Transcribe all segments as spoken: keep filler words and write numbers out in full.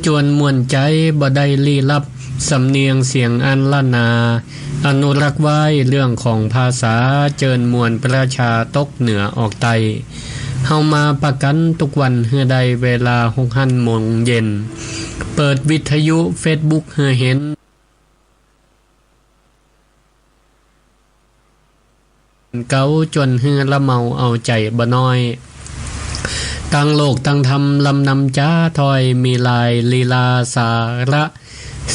จวนม่วนใจ๋บ่ได้ลี้ลับ สำเนียงเสียงอันล้านนา อนุรักษ์ไว้เรื่องของภาษา เจิญมวลประชาตกเหนือออกใต้ เฮามาปะกั๋นทุกวันหื้อได้เวลาหกหั้นโมงเย็น เปิดวิทยุเฟซบุ๊กหื้อหัน เก๋าจวนหื้อละเมาเอาใจ๋บ่น้อย ตังโลกตังธรรมลำนำจ๋าถ้อย มีหลายลีลาสาระ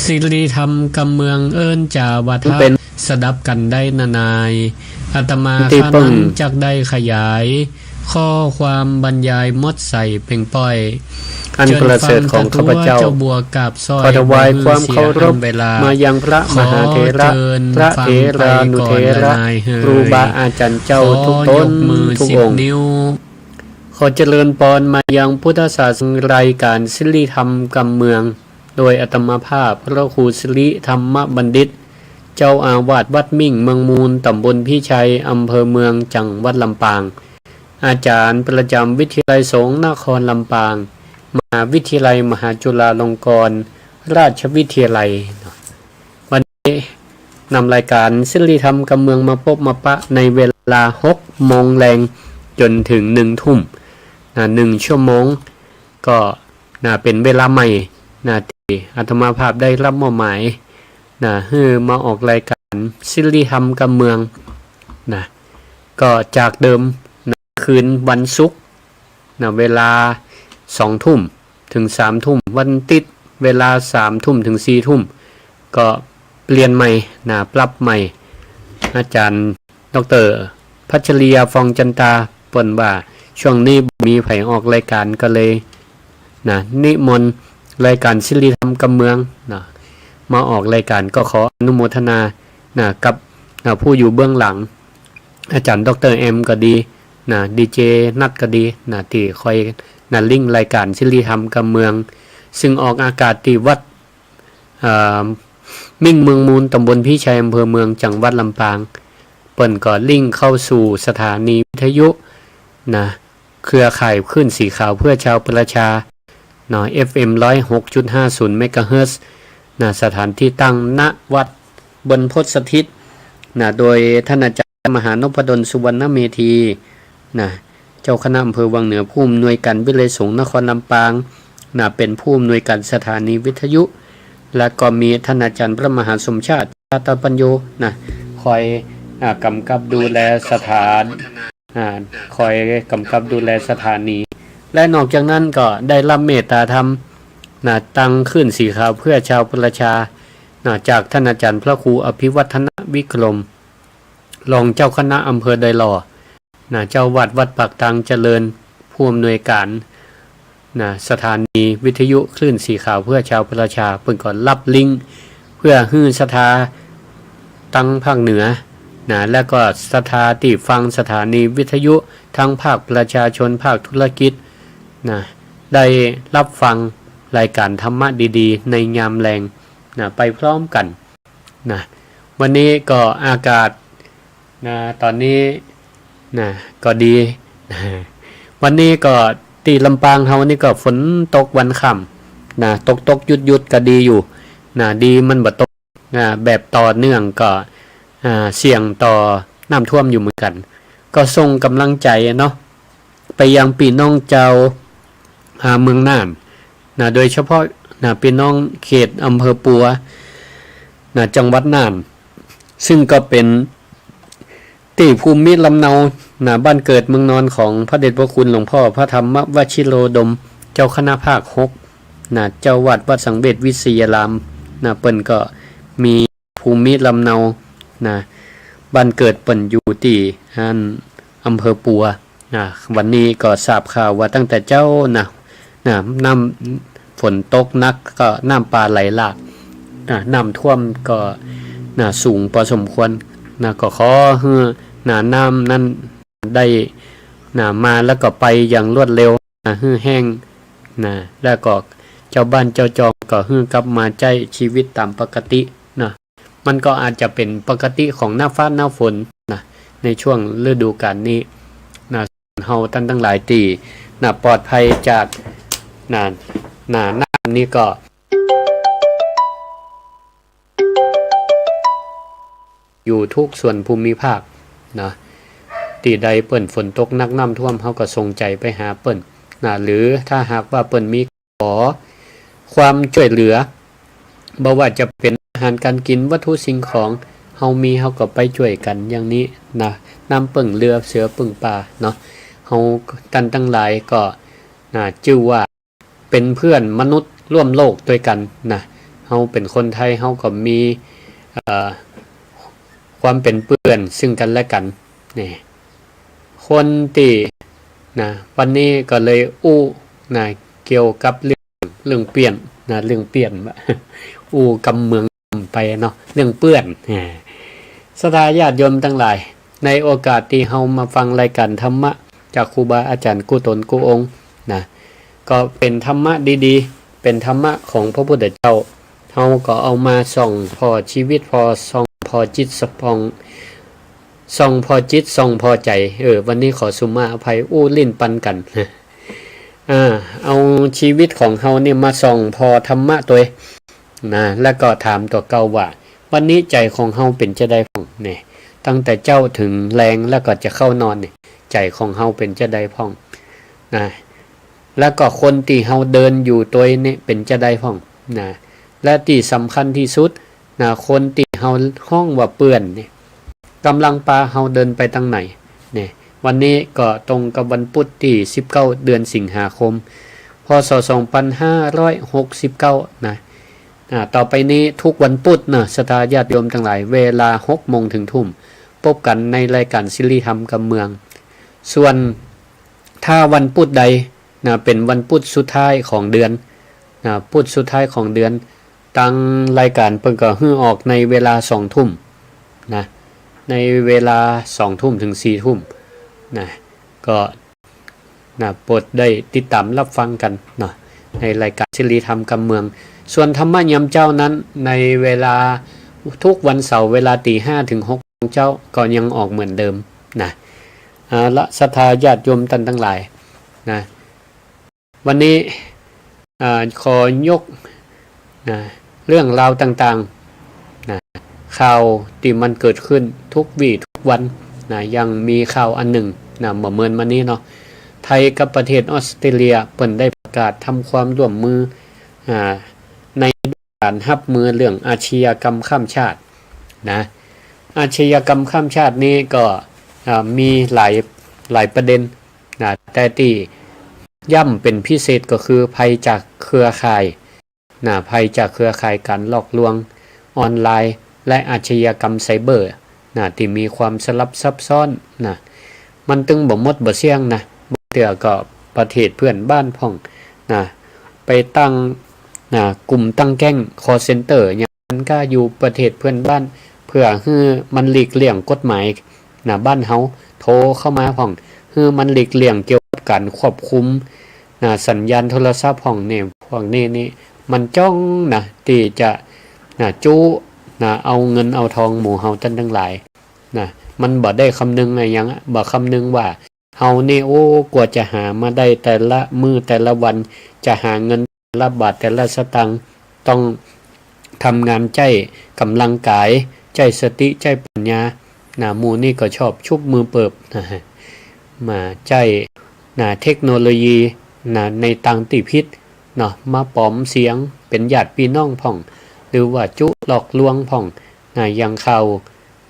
สิริธรรมกำเมืองเอิ้นจ๋าว่าถ้า เป๋น สดับกั๋นได้นานา อาตมา ตี้ ข้า เปิ้ง นั้นจักได้ขยาย ข้อความบรรยายหมดใส่เป่งป้อย อันประเสริฐของข้าพเจ้า เจิญฟังตะกั๋วเจ้าบัวกาบสร้อย ขอถวายความเคารพ บ่หื้อเสียหั้นเวลา มายังพระมหาเถระ ขอเจิญ พระเถรานุเถระ ฟังไปก่อนละนายเฮย ครูบาอาจ๋ารย์เจ้าทุกต๋น ขอยกมือ ทุกองค์ สิบนิ้ว ขอเจริญปอนมายังพุทธศาสนารายก๋านสิริธรรมกำเมือง โดยอาตมาภาพพระครูสิริธรรมบัณฑิต เจ้าอาวาสวัดมิ่งเมืองมูล ตำบลพิชัย อำเภอเมือง จังหวัดลำปาง อาจ๋ารย์ประจ๋ำวิทยาลัยสงฆ์นครลำปาง มหาวิทยาลัยมหาจุฬาลงกรณราชวิทยาลัย วันนี้นำรายก๋านสิริธรรมกำเมืองมาปบมาปะในเวลาหกโมงแลงจ๋นเถิงหนึ่งทุ่ม นะ หนึ่งชั่วโมง ก็ นะ เป๋นเวลาใหม่ นะ ตี้อาตมาภาพได้ฮับมอบหมาย นะ หื้อมาออกรายก๋านสิริธรรมกำเมือง นะ ก็จากเดิม นะ คืนวันศุกร์ นะ เวลาสองทุ่มเถิงสามทุ่ม วันติ๊ดเวลาสามทุ่มเถิงสี่ทุ่ม ก็เปลี่ยนใหม่ นะ ปรับใหม่ อาจ๋ารย์ ด็อกเตอร์ พัชริยา ฟองจันตา เปิ้นว่าช่วงนี้บ่มีใผออกรายก๋านก็เลย นะ นิมนต์รายก๋านสิริธรรมกำเมือง นะ มาออกรายก๋าน ก็ขออนุโมทนา นะ กับ นะ ผู้อยู่เบื้องหลัง อาจ๋ารย์ด็อกเตอร์แอมก็ดี นะ ดีเจนัทก็ดี นะ ตี้คอย นะ ลิงก์รายก๋านสิริธรรมกำเมือง ซึ่งออกอากาศตี้วัด เอ่อ มิ่งเมืองมูล ตำบลพิชัย อำเภอเมือง จังหวัดลำปาง เปิ้นก็ลิงก์เข้าสู่สถานีวิทยุ นะ เครือข่ายคลื่นสีขาวเพื่อชาวประชา เนาะ เอฟเอ็ม ร้อยหกจุดห้าศูนย์ เมกะเฮิรตซ์ นะ สถานที่ตั้ง ณ วัดบรรพตสถิต นะ โดยท่านอาจ๋ารย์มหานพดล สุวรรณเมธี นะ เจ้าคณะอำเภอวังเหนือ ผู้อำนวยก๋านวิทยาลัยสงฆ์นครลำปาง นะ เป๋นผู้อำนวยก๋านสถานีวิทยุ และก็มีท่านอาจ๋ารย์พระมหาสมชาติ ชาตปัญโญ นะ คอย อ่า กำกับดูแลสถาน อ่า คอยกำกับดูแลสถานี และนอกจากนั้นก็ได้ฮับเมตตาธรรม นะ ตังคลื่นสีขาวเพื่อชาวประชา นะ จากท่านอาจ๋ารย์พระครูอภิวัฒนวิกรม รองเจ้าคณะอำเภอดอยหล่อ นะ เจ้าวัดวัดปากตางเจริญ ผู้อำนวยก๋าน นะ สถานีวิทยุคลื่นสีขาวเพื่อชาวประชา เปิ้นก็ฮับลิงก์ เพื่อหื้อศรัทธาตังภาคเหนือ นะ และก็ศรัทธาตี้ฟังสถานีวิทยุตังภาคประชาชน ภาคธุรกิจ นะ ได้ฮับฟังรายก๋านธรรมะดีๆ ในยามแลง นะ ไปพร้อมกั๋น นะ วันนี้ก็อากาศ นะ ต๋อนนี้ นะ ก็ดี วันนี้ก็ตี้ลำปางเฮานี่ก็ฝนตกวันค่ำ นะ ตกๆ หยุดๆ ก็ดีอยู่ นะ ดีมันบ่ตก นะ แบบต่อเนื่องก็ อ่า เสี่ยงต่อน้ำท่วมอยู่เหมือนกั๋น ก็ส่งก๋ำลังใจ๋เนาะ ไปยังปี้น้องจาว อ่า เมืองน่าน นะ โดยเฉพาะ นะ ปี้น้องเขตอำเภอปัว นะ จังหวัดน่าน ซึ่งก็เป๋นตี้ภูมิลำเนา นะ บ้านเกิดเมืองนอนของพระเดชพระคุณหลวงพ่อพระธรรมวชิโรดม เจ้าคณะภาคหก นะ เจ้าวัดวัดสังเวชวิทยาราม นะ เปิ้นก็มีภูมิลำเนา นะ บ้านเกิดเปิ้นอยู่ตี้หั้น อำเภอปัว นะ วันนี้ก็ทราบข่าวว่าตั้งแต่เจ๊านะ นะ น้ำฝนตกหนักก็น้ำป่าไหลหลาก นะ น้ำท่วมก็ นะ สูงพอสมควร นะ ก็ขอหื้อ นะ น้ำนั้นได้ นะ มาแล้วก็ไปอย่างรวดเร็ว นะ หื้อแห้ง นะ แล้วก็เจ้าบ้านเจ้าจองก็หื้อกลับมาใจ๊ชีวิตต๋ามปกติ นะ มันก็อาจจะเป๋นปกติของหน้าฟ้าหน้าฝนนะ ในช่วงฤดูกาลนี้นะ เฮาต้านตังหลายตี้นะ ปลอดภัยจากนะ นะ น้ำนี้ก็ อยู่ทุกส่วนภูมิภาคนะ ตี้ใดเปิ้นฝนตกหนักน้ำท่วม เฮาก็ส่งใจ๋ไปหาเปิ้นนะ หรือถ้าหากว่าเปิ้นมี ขอความจ้วยเหลือ บ่ว่าจะเป๋นอาหารก๋านกิ๋น วัตถุสิ่งของ เฮามีเฮาก็ไปจ้วยกั๋นอย่างนี้นะ น้ำเปิ้งเรือเสือเปิ้งป่าเนาะ เฮาต้านตังหลายก็นะ จื้อว่าเป๋นเปื้อนมนุษย์ร่วมโลกตวยกั๋นนะ เฮาเป๋นคนไทย เฮาก็มี เอ่อ ความเป๋นเปื้อนซึ่งกั๋นและกั๋นนี่ คนตี้นะ วันนี้ก็เลยอู้นะ เกี่ยวกับเรื่อง เรื่องเปื้อนนะ เรื่องเปื้อน อู้กำเมืองไปเนาะ เรื่องเปื้อน อ่า ศรัทธาญาติโยมตังหลาย ในโอกาสตี้เฮามาฟังรายก๋านธรรมะจากครูบาอาจ๋ารย์กู้ต๋นกู้องค์นะ ก็เป๋นธรรมะดีๆ เป๋นธรรมะของพระพุทธเจ้า เฮาก็เอามาส่องผ่อจีวิต ผ่อส่องผ่อจิต ส่องผ่อจิต ส่องผ่อใจ๋ เออ วันนี้ขอสุมาอภัย อู้ลิ้นปันกั๋น อ่า เอาจีวิตของเฮานี่มาส่องผ่อธรรมะตวยนะ แล้วก็ถามตั๋วเก่าว่า วันนี้ใจ๋ของเฮาเป๋นจาใดพ่องเนี่ย ตั้งแต่เจ๊าเถิงแลงแล้วก็จะเข้านอนเนี่ย ใจ๋ของเฮาเป๋นจาใดพ่องนะ แล้วก็คนตี้เฮาเดินอยู่ตวยเนี่ยเป๋นจาใดพ่องนะ และตี้สำคัญตี้สุดนะ คนตี้เฮาฮ้องว่าเปื้อนเนี่ย ก่ำลังปาเฮาเดินไปตังไหนเนี่ย วันนี้ก็ตรงกับวันพุธตี้สิบเก้า เดือนสิงหาคม พ.ศ. สองพันห้าร้อยหกสิบเก้านะ อ่า ต่อไปนี้ทุกวันพุธนะ ศรัทธาญาติโยมตังหลาย เวลาหกโมงเถิงทุ่ม ปบกั๋นในรายก๋านสิริธรรมกำเมือง ส่วนถ้าวันพุธใดนะ เป๋นวันพุธสุดท้ายของเดือนนะ พุธสุดท้ายของเดือน ตางรายก๋านเปิ้นก็หื้อออกในเวลาสองทุ่มนะ ในเวลาสองทุ่มเถิงสี่ทุ่มนะ ก็ นะ โปรดได้ติดต๋ามรับฟังกั๋นเนาะ ในรายก๋านสิริธรรมกำเมือง ส่วนธรรมะยามเจ๊านั้น ในเวลาทุกวันเสาร์ เวลาตี๋ห้าเถิงหกโมงเจ๊า ก็ยังออกเหมือนเดิมนะ เอาละ ศรัทธาญาติโยมต้านตังหลายนะ วันนี้ อ่า ขอยก นะ เรื่องราวต่างๆ นะ ข่าวตี้มันเกิดขึ้นทุกวี้ทุกวันนะ ยังมีข่าวอันนึ่งนะ บ่าเมินมานี้เนาะ ไทยกับประเทศออสเตรเลียเปิ้นได้ประกาศทำความร่วมมือ อ่า ในการฮับมือเรื่องอาชญากรรมข้ามชาตินะ อาชญากรรมข้ามชาตินี้ก็ อ่า มีหลาย หลายประเด็นนะ แต่ตี้ย้ำเป๋นพิเศษก็คือภัยจากเครือข่าย นะ ภัยจากเครือข่ายก๋านหลอกลวงออนไลน์ และอาชญากรรมไซเบอร์นะ ตี้มีความสลับซับซ้อนนะ มันตึงบ่หมดบ่เสี้ยงนะ บางเตื้อก็ประเทศเปื้อนบ้านพ่องนะ ไปตั้งนะ กลุ่มตั้งแก๊ง call center อย่างนั้นก็อยู่ประเทศเปื้อนบ้าน เปื้อหื้อมันหลีกเลี่ยงกฎหมายนะ บ้านเฮา โทรเข้ามาพ่อง หื้อมันหลีกเลี่ยงเกี่ยวกับก๋านควบคุม นะ สัญญาณโทรศัพท์พ่องเนี่ย พวกนี้นี่มันจ้องนะ ตี้จะ นะ จู้ นะ เอาเงินเอาทองหมู่เฮาต้านตังหลาย นะ มันบ่ได้คำนึงอะหยังอะ บ่คำนึงว่าเฮานี่ โอ้ กว่าจะหามาได้แต่ละมื้อแต่ละวัน จะหาเงินแต่ละบาทแต่ละสตางค์ ต้องทำงานใจ๊ก๋ำลังกาย ใจ๊สติ ใจ๊ปัญญา นะ หมู่นี่ก็ชอบชุบมือเปิบ นะ มาใจ๊ นะ เทคโนโลยี นะ ในตางตี้ผิด เนาะ มาป๋อมเสียงเป๋นญาติปี้น้องพ่อง หรือว่าจุหลอกลวงพ่อง นะ อย่างข่าว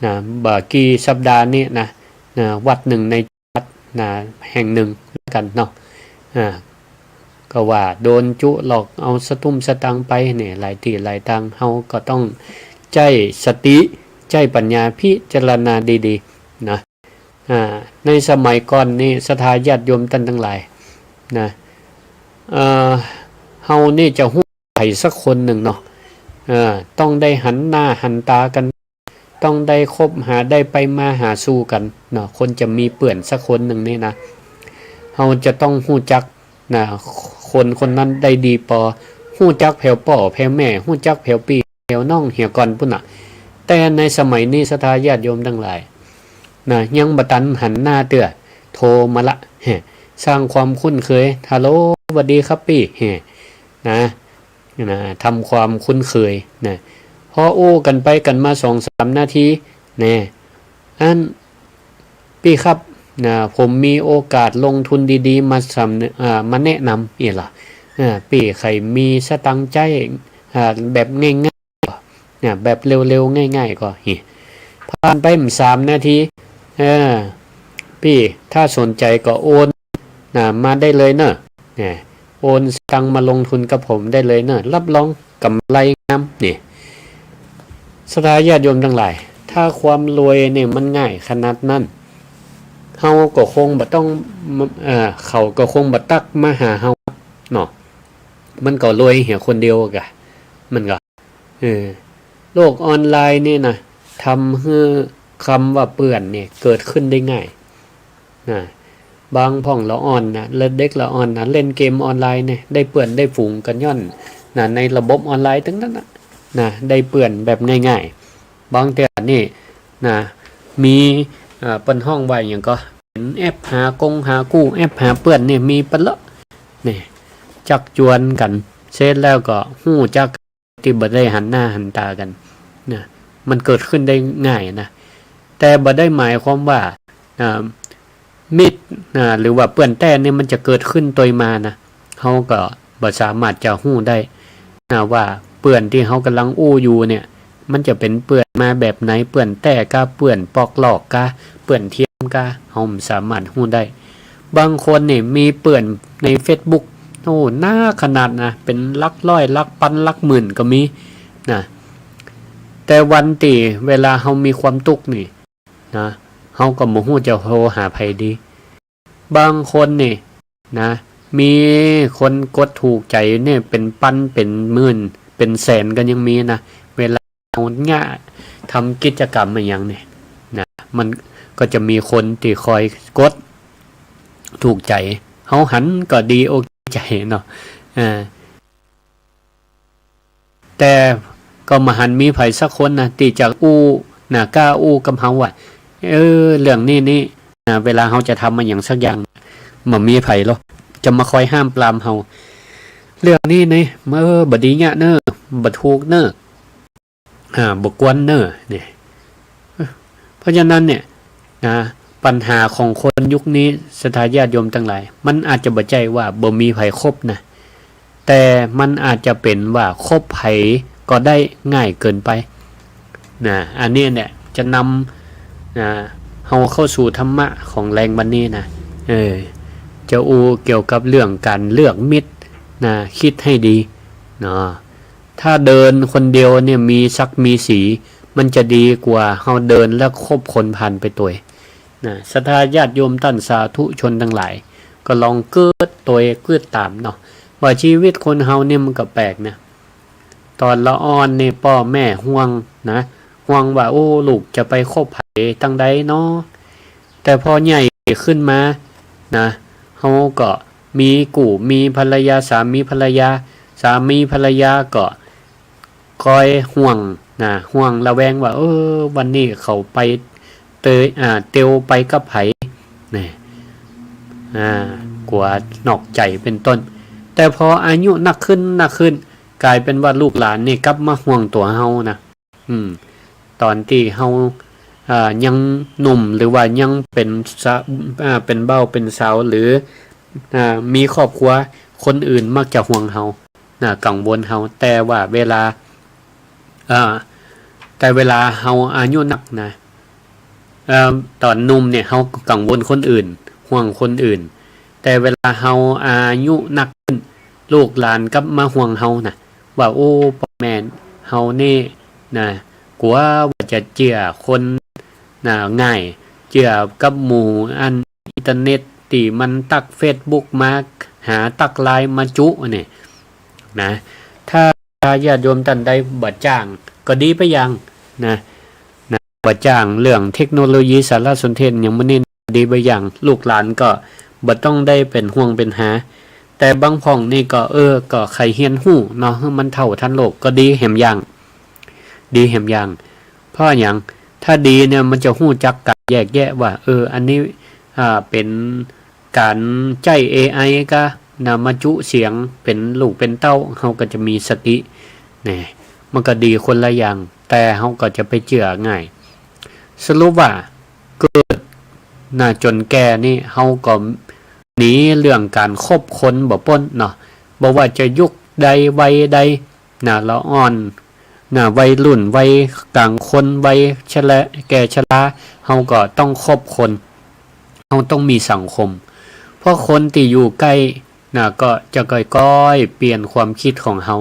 นะ บ่ากี่สัปดาห์นี้นะ นะ วัดนึ่งใน วัดนะ แห่งนึ่งแล้วกั๋นเนาะ อ่า ก็ว่าโดนจุหลอกเอาสตุ้มสตางค์ไปเนี่ย หลายตี้หลายตาง เฮาก็ต้องใจ๊สติ ใจ๊ปัญญาพิจารณาดีๆ นะ อ่า ในสมัยก่อนนี่ ศรัทธาญาติโยมต้านตังหลาย นะ เอ่อ เฮานี่จะฮู้ใผสักคนนึ่งเนาะ เอ่อ ต้องได้หันหน้าหันต๋ากั๋น ต้องได้คบหา ได้ไปมาหาสู่กั๋นเนาะ คนจะมีเปื้อนสักคนนึ่งนี่นะ เฮาจะต้องฮู้จักนะ คนคนนั้นได้ดีปอ ฮู้จักแผวป้อแผวแม่ ฮู้จักแผวปี้แผวน้องเหียก่อนปู้นน่ะ แต่ในสมัยนี้ ศรัทธาญาติโยมตังหลาย นะ ยังบ่ตันหันหน้าเตื้อ โทรมาละ แฮ่ สร้างความคุ้นเคย ฮัลโหล หวัดดีครับปี้ แฮ่ นะ นะ ทำความคุ้นเคยนะ พออู้กั๋นไปกั๋นมาสองสามนาที นะ อัน ปี้ครับ นะ ผมมีโอกาสลงทุนดีๆ มาสำ อ่า มาแนะนำ อี้ละ อ่า ปี้ใค่มีสตางค์ใจ๊ อ่า แบบง่ายๆ ก่อ นะ แบบเร็วๆ ง่ายๆ ก่อ อี้ ผ่านไปสามนาที เออ ปี้ ถ้าสนใจ๋ก็โอน นะ มาได้เลยเน่อ นะ โอนสตางค์มาลงทุนกับผมได้เลยเน่อ รับรองกำไรงาม นี่ ศรัทธาญาติโยมตังหลาย ถ้าความรวยเนี่ยมันง่ายขนาดนั้น เฮาก็คงบ่ต้อง เอ่อ เขาก็คงบ่ตั๊กมาหาเฮาเนาะ มันก็รวยเหียคนเดียวกะ มันก็ เออ โลกออนไลน์นี่นะ ทำหื้อคำว่าเปื้อนเนี่ยเกิดขึ้นได้ง่าย นะ บางพ่องละอ่อนนะ และเด็กละอ่อนนะ เล่นเกมออนไลน์เนี่ย ได้เปื้อนได้ฝูงกั๋นย้อน นะ ในระบบออนไลน์ตึงนั้นนะ นะ ได้เปื้อนแบบง่ายๆ บางเตื้อนี่ นะ มี เอ่อ เปิ้นฮ้องว่าหยังก่อ เป๋นแอปหากงหากู้ แอปหาเปื้อนเนี่ยมีปะเลาะ เนี่ย จักจวนกั๋น เสร็จแล้วก็ฮู้จัก ตี้บ่ได้หันหน้าหันต๋ากั๋น นะ มันเกิดขึ้นได้ง่ายนะ แต่บ่ได้หมายความว่า อ่า มิตร อ่า หรือว่าเปื้อนแต๊เนี่ยมันจะเกิดขึ้นตวยมานะ เฮาก็บ่สามารถจะฮู้ได้นะ ว่าเปื้อนตี้เฮากำลังอู้อยู่เนี่ย มันจะเป๋นเปื้อนมาแบบไหน เปื้อนแต๊กา เปื้อนปอกลอกกา เปื้อนเทียมกา เฮาบ่สามารถฮู้ได้ บางคนนี่มีเปื้อนในเฟซบุ๊ก โอ้ นักขนาดนะ เป๋นหลักร้อย หลักปัน หลักหมื่นก็มีนะ แต่วันตี้เวลาเฮามีความตุ๊กข์นี่นะ เฮาก็บ่ฮู้จะโทรหาใผดี บางคนนี่นะ มีคนกดถูกใจ๋เนี่ยเป๋นปัน เป๋นหมื่น เป๋นแสนก็ยังมีนะ เวลา เฮาเยียะทำกิจกรรมอะหยังเนี่ยนะ มันก็จะมีคนตี้คอยกดถูกใจ๋ เฮาหันก็ดีอกใจ๋เนาะ อ่า แต่ก็บ่หันมีใผสักคนนะ ตี้จะอู้นะ ก้าอู้กับเฮาว่า เออ เรื่องนี้นี่นะ เวลาเฮาจะทำอะหยังสักอย่าง บ่มีใผหรอก จะมาคอยห้ามปรามเฮา เรื่องนี้นี่ เออ บ่ดีเยียะเน่อ บ่ถูกเน่อ อ่า บ่ควรเน่อ เนี่ย เพราะฉะนั้นเนี่ยนะ ปัญหาของคนยุคนี้ ศรัทธาญาติโยมตังหลาย มันอาจจะบ่ใจ้ว่าบ่มีใผคบนะ แต่มันอาจจะเป๋นว่าคบใผก็ได้ง่ายเกินไปนะ อันนี้เนี่ยจะนำนะ เฮาเข้าสู่ธรรมะของแลงวันนี้นะ เออ จะอู้เกี่ยวกับเรื่องก๋านเลือกมิตรนะ กึ๊ดหื้อดีเนาะ ถ้าเดินคนเดียวเนี่ยมีศักดิ์มีศรี มันจะดีกว่าเฮาเดินแล้วคบคนผ่านไปตวยนะ ศรัทธาญาติโยมต้านสาธุชนตังหลาย ก็ลองกึ๊ดตวยกึ๊ดต๋ามเนาะ ว่าชีวิตคนเฮาเนี่ยมันก็แปลกนะ ต๋อนละอ่อนเนี่ยป้อแม่ห่วงนะ ห่วงว่า โอ้ ลูกจะไปคบใผตังใดเนาะ แต่พอใหญ่ขึ้นมานะ เฮาก็มีกู้มีภรรยา สามีภรรยา สามีภรรยาก็คอยห่วงนะ ห่วงระแวงว่า เออ วันนี้เขาไปเตย อ่า เตียวไปกับใผ นะ อ่า กั๋วนอกใจ๋เป๋นต้น แต่พออายุนักขึ้นนักขึ้น ก๋ายเป๋นว่าลูกหลานนี่กลับมาห่วงตั๋วเฮานะ อืม ต๋อนตี้เฮา อ่า ยังหนุ่มหรือว่ายังเป๋นสา- อ่า เป๋นบ่าวเป๋นสาว หรือ อ่า มีครอบครัว คนอื่นมักจะห่วงเฮานะ กังวลเฮา แต่ว่าเวลา อ่า แต่เวลาเฮาอายุนักนะ เอ่อ ต๋อนหนุ่มเนี่ยเฮาก็กังวลคนอื่น ห่วงคนอื่น แต่เวลาเฮาอายุนักขึ้น ลูกหลานกลับมาห่วงเฮานะ ว่า โอ้ ป้อแม่เฮานี่นะ กั๋วว่าจะเจื้อคนนะง่าย เจื้อกับหมู่อันอินเทอร์เน็ตตี้มันตั๊กเฟซบุ๊กมาหา ตั๊กไลน์มาจุเนี่ยนะ ถ้าญาติโยมต้านใดบ่จ้างก็ดีไปอย่างนะ นะ บ่จ้างเรื่องเทคโนโลยีสารสนเทศอย่างมื้อนี้ดีไปอย่าง ลูกหลานก็บ่ต้องได้เป๋นห่วงเป๋นหา แต่บางพ่องนี่ก็ เออ ก็ใค่เฮียนฮู้เนาะ หื้อมันเท่าทันโลกก็ดีแหมอย่าง ดีแหมอย่าง เพราะหยัง ถ้าดีเนี่ยมันจะฮู้จักก๋านแยกแยะว่า เออ อันนี้ อ่า เป๋นก๋านใจ๊เอไอ กา นะ มาจุเสียงเป๋นลูกเป๋นเต้า เฮาก็จะมีสติ นะ มันก็ดีคนละอย่าง แต่เฮาก็จะไปเจื้อง่าย สรุปว่าเกิด นะ จ๋นแก่นี่ เฮาก็หนีเรื่องก๋านคบคนบ่ป๊นเนาะ บ่ว่าจะยุคใดวัยใด นะ ละอ่อน นะ วัยรุ่น วัยก๋างคน วัยชะลา แก่ชรา เฮาก็ต้องคบคน เฮาต้องมีสังคม เพราะคนตี้อยู่ใก้ นะ ก็จะก้อยๆ เปลี่ยนความกึ๊ดของเฮา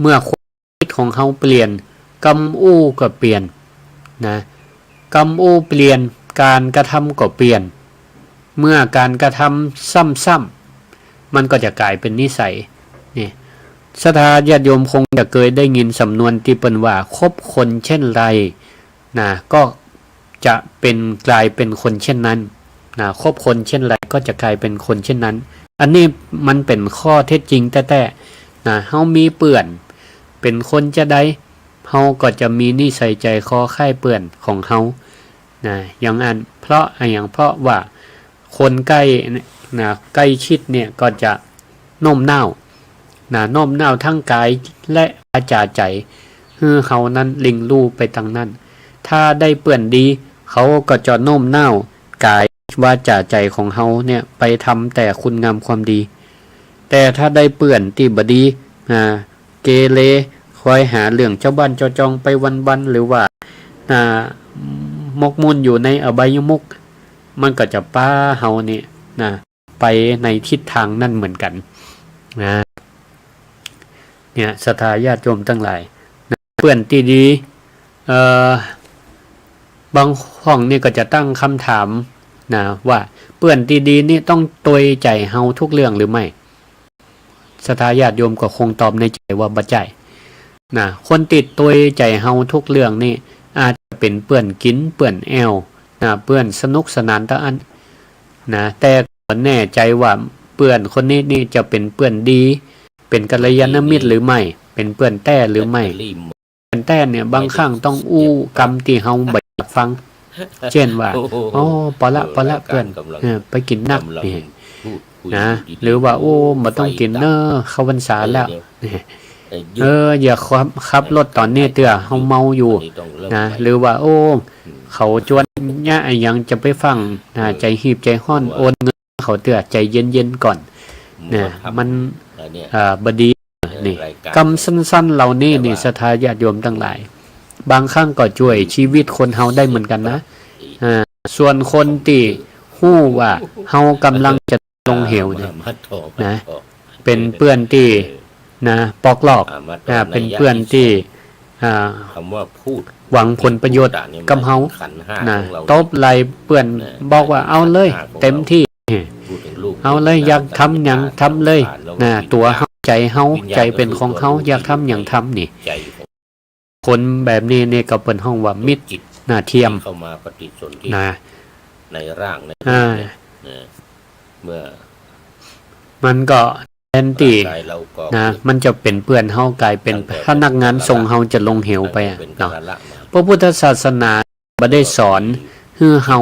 เมื่อความกึ๊ดของเฮาเปลี่ยน กำอู้ก็เปลี่ยน นะ กำอู้เปลี่ยน ก๋านกระทำก็เปลี่ยน เมื่อก๋านกระทำซ้ำๆ มันก็จะก๋ายเป๋นนิสัย นี่ ศรัทธาญาติโยมคงจะเกยได้ยินสำนวนตี้เปิ้นว่า คบคนเช่นไร นะ ก็จะเป๋น ก๋ายเป๋นคนเช่นนั้น นะ คบคนเช่นไรก็จะก๋ายเป๋นคนเช่นนั้น อันนี้มันเป๋นข้อเท็จจริงแต๊ๆ นะ เฮามีเปื้อนเป๋นคนจาใด เฮาก็จะมีนิสัยใจ๋คอคล้ายเปื้อนของเฮา นะ อย่างอั้น เพราะอะหยัง เพราะว่าคนใก้ นะ ใก้ชิดเนี่ยก็จะโน้มน้าว นะ โน้มน้าวทั้งก๋ายและวาจาใจ๋ หื้อเฮานั้นเล็งลู่ไปตางนั้น ถ้าได้เปื้อนดี เขาก็จะโน้มน้าวก๋าย วาจาใจ๋ของเฮาเนี่ยไปทำแต่คุณงามความดี แต่ถ้าได้เปื้อนตี้บ่ดี อ่า เกเร คอยหาเรื่องจาวบ้านจาวจองไปวันๆ หรือว่า อ่า หมกมุ่นอยู่ในอบายมุข มันก็จะปาเฮานี่ นะ ไปในทิศตางนั้นเหมือนกั๋น นะ เนี่ย ศรัทธาญาติโยมตังหลาย นะ เปื้อนตี้ดี เอ่อ บางห้องนี่ก็จะตั้งกำถาม นะ ว่าเปื้อนตี้ดีนี่ต้องตวยใจ๋เฮาทุกเรื่องหรือไม่ ศรัทธาญาติโยมก็คงตอบในใจ๋ว่าบ่ใจ้ นะ คนตี้ตวยใจ๋เฮาทุกเรื่องนี่ อาจจะเป๋นเปื้อนกิ๋น เปื้อนแอ่ว นะ เปื้อนสนุกสนานเต้าอั้น นะ แต่ก็บ่แน่ใจ๋ว่าเปื้อนคนนี้นี่จะเป๋นเปื้อนดี เป๋นกัลยาณมิตรหรือไม่ เป๋นเปื้อนแต๊หรือไม่ เปื้อนแต๊เนี่ย บางครั้งต้องอู้กำตี้เฮาบ่อยากฟัง เจ้นว่า โอ้ ปอละ ปอละ เปื้อน เออ ไปกิ๋นนัก นี่ นะ หรือว่า โอ้ บ่ต้องกิ๋นเน้อ เข้าพรรษาแล้ว นี่ เออ อย่าขับ ขับรถต๋อนนี้เตื้อ เฮาเมาอยู่ นะ หรือว่า โอ้ เขาจวนเยียะอะหยังจะไปฟั่ง นะ ใจ๋หีบใจ๋ฮ้อน โอนเงินเขาเตื้อ ใจ๋เย็นๆ ก่อน นะ มัน อ่า บ่ดี นี่ กำสั้นๆ เหล่านี้นี่ ศรัทธาญาติโยมตังหลาย บางครั้งก็จ้วยจีวิตคนเฮาได้เหมือนกั๋นนะ อ่า ส่วนคนตี้ฮู้ว่าเฮากำลังจะลงเหวเนี่ย นะ เป๋นเปื้อนตี้ นะ ปอกลอก อ่า เป๋นเปื้อนตี้ อ่า หวังผลประโยชน์กับเฮา นะ ตบไหล่เปื้อน บอกว่า เอาเลย เต็มตี้ เอาเลย อยากทำหยังทำเลย นะ ตั๋วเฮา ใจ๋เฮา ใจ๋เป๋นของเฮา อยากทำหยังทำ นี่ คนแบบนี้นี่ก็เปิ้นฮ้องว่ามิตร นะ เทียม นะ อ่า มันก็แทนตี้ นะ มันจะเป๋นเปื้อนเฮา ก๋ายเป๋นพนักงานส่งเฮาจะลงเหวไปอะเนาะ พระพุทธศาสนาบ่ได้สอนหื้อเฮา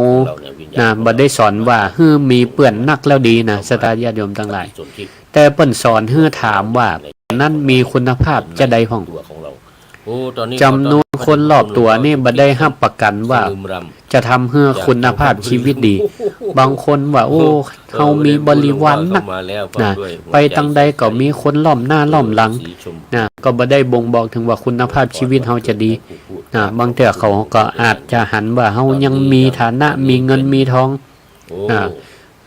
นะ บ่ได้สอนว่าหื้อมีเปื้อนนักแล้วดีนะ ศรัทธาญาติโยมตังหลาย แต่เปิ้นสอนหื้อถามว่า นั้นมีคุณภาพจาใดพ่อง จ๋ำนวนคนรอบตั๋วนี่บ่ได้ฮับประกั๋นว่าจะทำหื้อคุณภาพจีวิตดี บางคนว่า โอ้ เฮามีบริวารนัก นะ ไปตางใดก็มีคนล้อมหน้าล้อมหลัง นะ ก็บ่ได้บ่งบอกเถิงว่าคุณภาพจีวิตเฮาจะดี นะ บางเตื้อเขาก็อาจจะหันว่าเฮายังมีฐานะ มีเงินมีทอง อ่า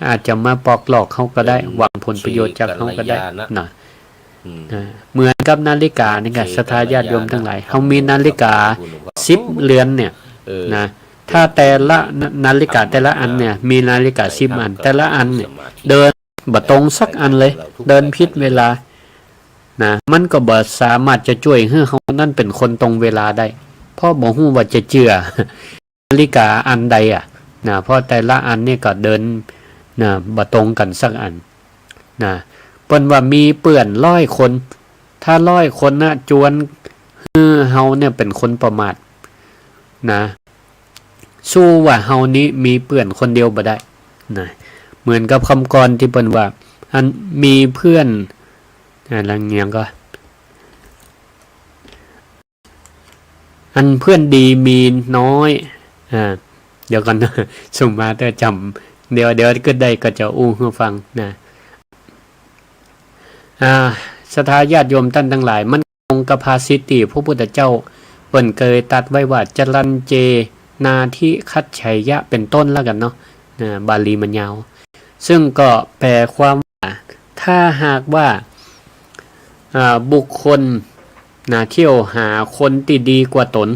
อาจจะมาปอกลอกเฮาก็ได้ หวังผลประโยชน์จากเฮาก็ได้ นะ อ่า เหมือนกับนาฬิก๋านี่ไง ศรัทธาญาติโยมตังหลาย เฮามีนาฬิก๋าสิบเรือนเนี่ย นะ ถ้าแต่ละนา นาฬิก๋าแต่ละอันเนี่ย มีนาฬิก๋าสิบอัน แต่ละอันเนี่ย เดินบ่ตรงสักอันเลย เดินผิดเวลา นะ มันก็บ่สามารถจะจ้วยหื้อเฮานั้นเป๋นคนตรงเวลาได้ เพราะบ่ฮู้ว่าจะเจื้อนาฬิก๋าอันใดอะ นะ เพราะแต่ละอันนี่ก็เดิน นะ บ่ตรงกั๋นสักอัน นะ เปิ้นว่ามีเปื้อนร้อยคน ถ้าร้อยคนนะ จวนหื้อเฮาเนี่ยเป๋นคนประมาท นะ สู้ว่าเฮานี้มีเปื้อนคนเดียวบ่ได้ นะ เหมือนกับกำกรตี้เปิ้นว่า อันมีเพื่อน อ่า แล้วยังก็ อันเพื่อนดีมีน้อย อ่า เดี๋ยวก่อนนะ สมมาแต่จ๋ำ เดี๋ยว เดี๋ยวกึ๊ดได้ก็จะอู้หื้อฟังนะ อ่า ศรัทธาญาติโยมต้านตังหลาย มันตรงกับภาษิตตี้พระพุทธเจ้าเปิ้นเกยตรัสไว้ว่า จรัญเจ นาธิคัจฉายะ เป็นต้นแล้วกั๋นเนาะ อ่า บาลีมันยาว ซึ่งก็แปลความว่า ถ้าหากว่า อ่า บุคคล นะ เที่ยวหาคนตี้ดีกว่าตน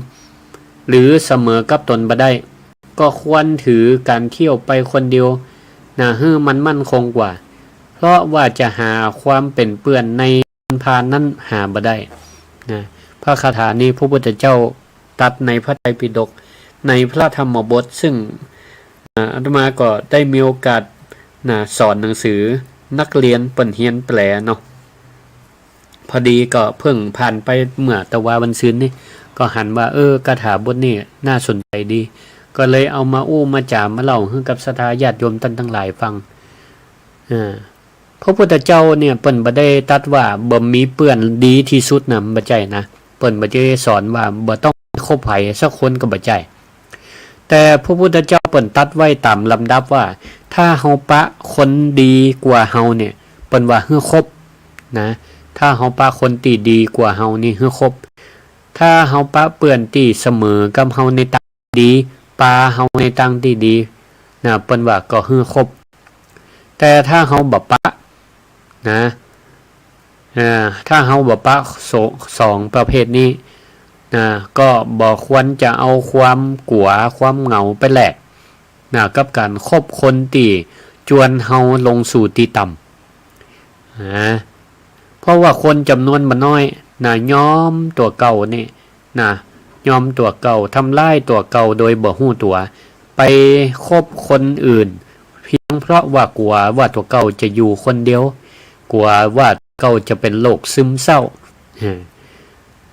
หรือเสมอกับตนบ่ได้ ก็ควรถือก๋านเที่ยวไปคนเดียว นะ หื้อมันมั่นคงกว่า เพราะว่าจะหาความเป๋นเปื้อนในคนพาลนั้นหาบ่ได้ นะ พระคาถานี้พระพุทธเจ้าตรัสในพระไตรปิฎก ในพระธรรมบท ซึ่ง อ่า อาตมาก็ได้มีโอกาส นะ สอนหนังสือนักเรียนเปิ้นเฮียนแปลเนาะ พอดีก็เพิ่งผ่านไปเมื่อตะวาวันซืนนี่ ก็หันว่า เออ คาถาบทนี้น่าสนใจดี ก็เลยเอามาอู้มาจ๋ามาเล่าหื้อกับศรัทธาญาติโยมต้านตังหลายฟัง อ่า พระพุทธเจ้าเนี่ยเปิ้นบ่ได้ตรัสว่าบ่มีเปื้อนดีตี้สุดนะ บ่ใจ้นะ เปิ้นบ่ได้สอนว่าบ่ต้องคบใผสักคนก็บ่ใจ้ แต่พระพุทธเจ้าเปิ้นตรัสไว้ต๋ามลำดับว่า ถ้าเฮาปะคนดีกว่าเฮาเนี่ย เปิ้นว่าหื้อคบ นะ ถ้าเฮาปะคนตี้ดีกว่าเฮานี่หื้อคบ ถ้าเฮาปะเปื้อนตี้เสมอกับเฮาในตางดี ปาเฮาในตางตี้ดี นะ เปิ้นว่าก็หื้อคบ แต่ถ้าเฮาบ่ปะ นะ อ่า ถ้าเฮาบ่ปะโส- สองประเภทนี้ นะ ก็บ่ควรจะเอาความกั๋วความเหงาไปแลก นะ กับก๋านคบคนตี้จวนเฮาลงสู่ตี้ต่ำ นะ เพราะว่าคนจ๋ำนวนบ่น้อย นะ ยอมตั๋วเก่านี่ นะ ยอมตั๋วเก่า ทำร้ายตั๋วเก่าโดยบ่ฮู้ตั๋ว ไปคบคนอื่น เพียงเพราะว่ากั๋วว่าตั๋วเก่าจะอยู่คนเดียว กั๋วว่าตั๋วเก่าจะเป๋นโรคซึมเศร้า เออ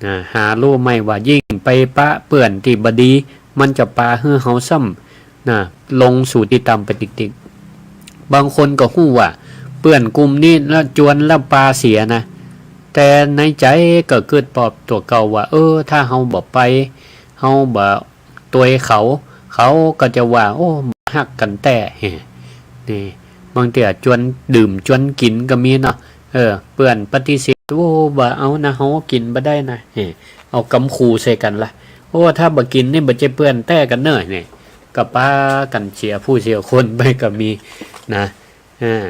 นะ หาฮู้ไหมว่ายิ่งไปปะเปื้อนตี้บ่ดี มันจะปาหื้อเฮาซ้ำ นะ ลงสู่ตี้ต่ำไปติ๊กๆ บางคนก็ฮู้ว่าเปื้อนกลุ่มนี้ละจวนละปาเสียนะ แต่ในใจ๋ก็กึ๊ดปอบตั๋วเก่าว่า เออ ถ้าเฮาบ่ไป เฮาบ่ตวยเขา เขาก็จะว่า โอ้ บ่ฮักกั๋นแต๊ เฮ้ นี่ บางเตื้อจวนดื่มจวนกิ๋นก็มีเนาะ เออ เปื้อนปฏิเสธ โอ้ บ่เอานะ เฮากิ๋นบ่ได้นะ เฮ้ เอากำขู่ใส่กั๋นละ โอ้ ถ้าบ่กิ๋นนี่บ่ใจ้เปื้อนแต๊กั๋นเน่อ นี่ ก็ปากั๋นเสียผู้เสียคนไปก็มีนะ อ่า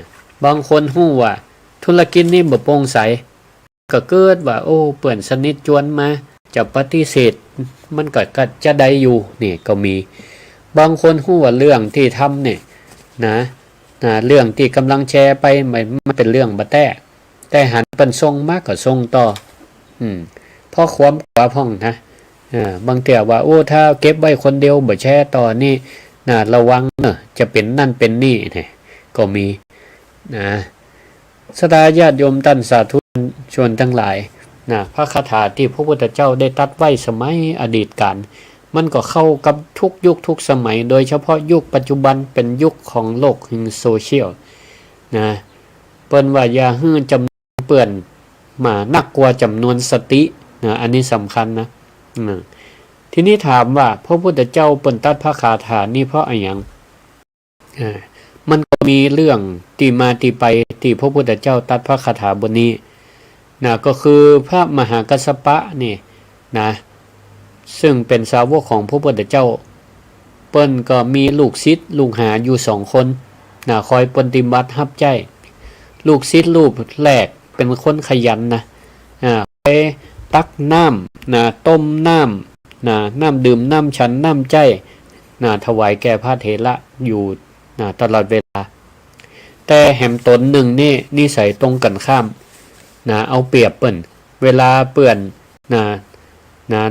บางคนฮู้ว่าธุรกิจนี่บ่โปร่งใส ก็กึ๊ดว่า โอ้ เปื้อนสนิทจวนมา จะปฏิเสธ มันก็ ก็จะได้อยู่ นี่ก็มี บางคนฮู้ว่าเรื่องตี้ทำนี่นะ นะ เรื่องตี้ก่ำลังแชร์ไป มัน มันเป๋นเรื่องบ่แต๊ แต่หันเปิ้นส่งมาก็ส่งต่อ อืม เพราะความกั๋วพ่องนะ อ่า บางเตื้อว่า โอ้ ถ้าเก็บไว้คนเดียวบ่แชร์ต่อนี่นะ ระวังเน่อ จะเป๋นนั่นเป๋นนี่ นี่ก็มีนะ ศรัทธาญาติโยมต้านสาธุชนตังหลายนะ พระคาถาตี้พระพุทธเจ้าได้ตรัสไว้สมัยอดีตกาล มันก็เข้ากับทุกยุคทุกสมัย โดยเฉพาะยุคปัจจุบันเป๋นยุคของโลกแห่งโซเชียลนะ เปิ้นว่าอย่าหื้อจ๋ำนวนเปื้อนมานักกว่าจ๋ำนวนสตินะ อันนี้สำคัญนะ อืม ทีนี้ถามว่าพระพุทธเจ้าเปิ้นตรัสพระคาถานี้เพราะอะหยัง อ่า มันก็มีเรื่องตี้มาตี้ไปตี้พระพุทธเจ้าตรัสพระคาถาบทนี้นะ ก็คือพระมหากัสสปะนี่นะ ซึ่งเป๋นสาวกของพระพุทธเจ้า เปิ้นก็มีลูกศิษย์ลูกหาอยู่สองคนนะ คอยปฏิบัติฮับใจ๊ ลูกศิษย์รูปแรกเป๋นคนขยันนะ อ่า ไปตักน้ำนะ ต้มน้ำนะ น้ำดื่ม น้ำฉัน น้ำใจ๊นะ ถวายแก่พระเถระอยู่นะ ตลอดเวลา แต่แหมต๋นหนึ่งนี่นิสัยตรงกั๋นข้ามนะ เอาเปรียบเปิ้น เวลาเปื้อนนะ นะ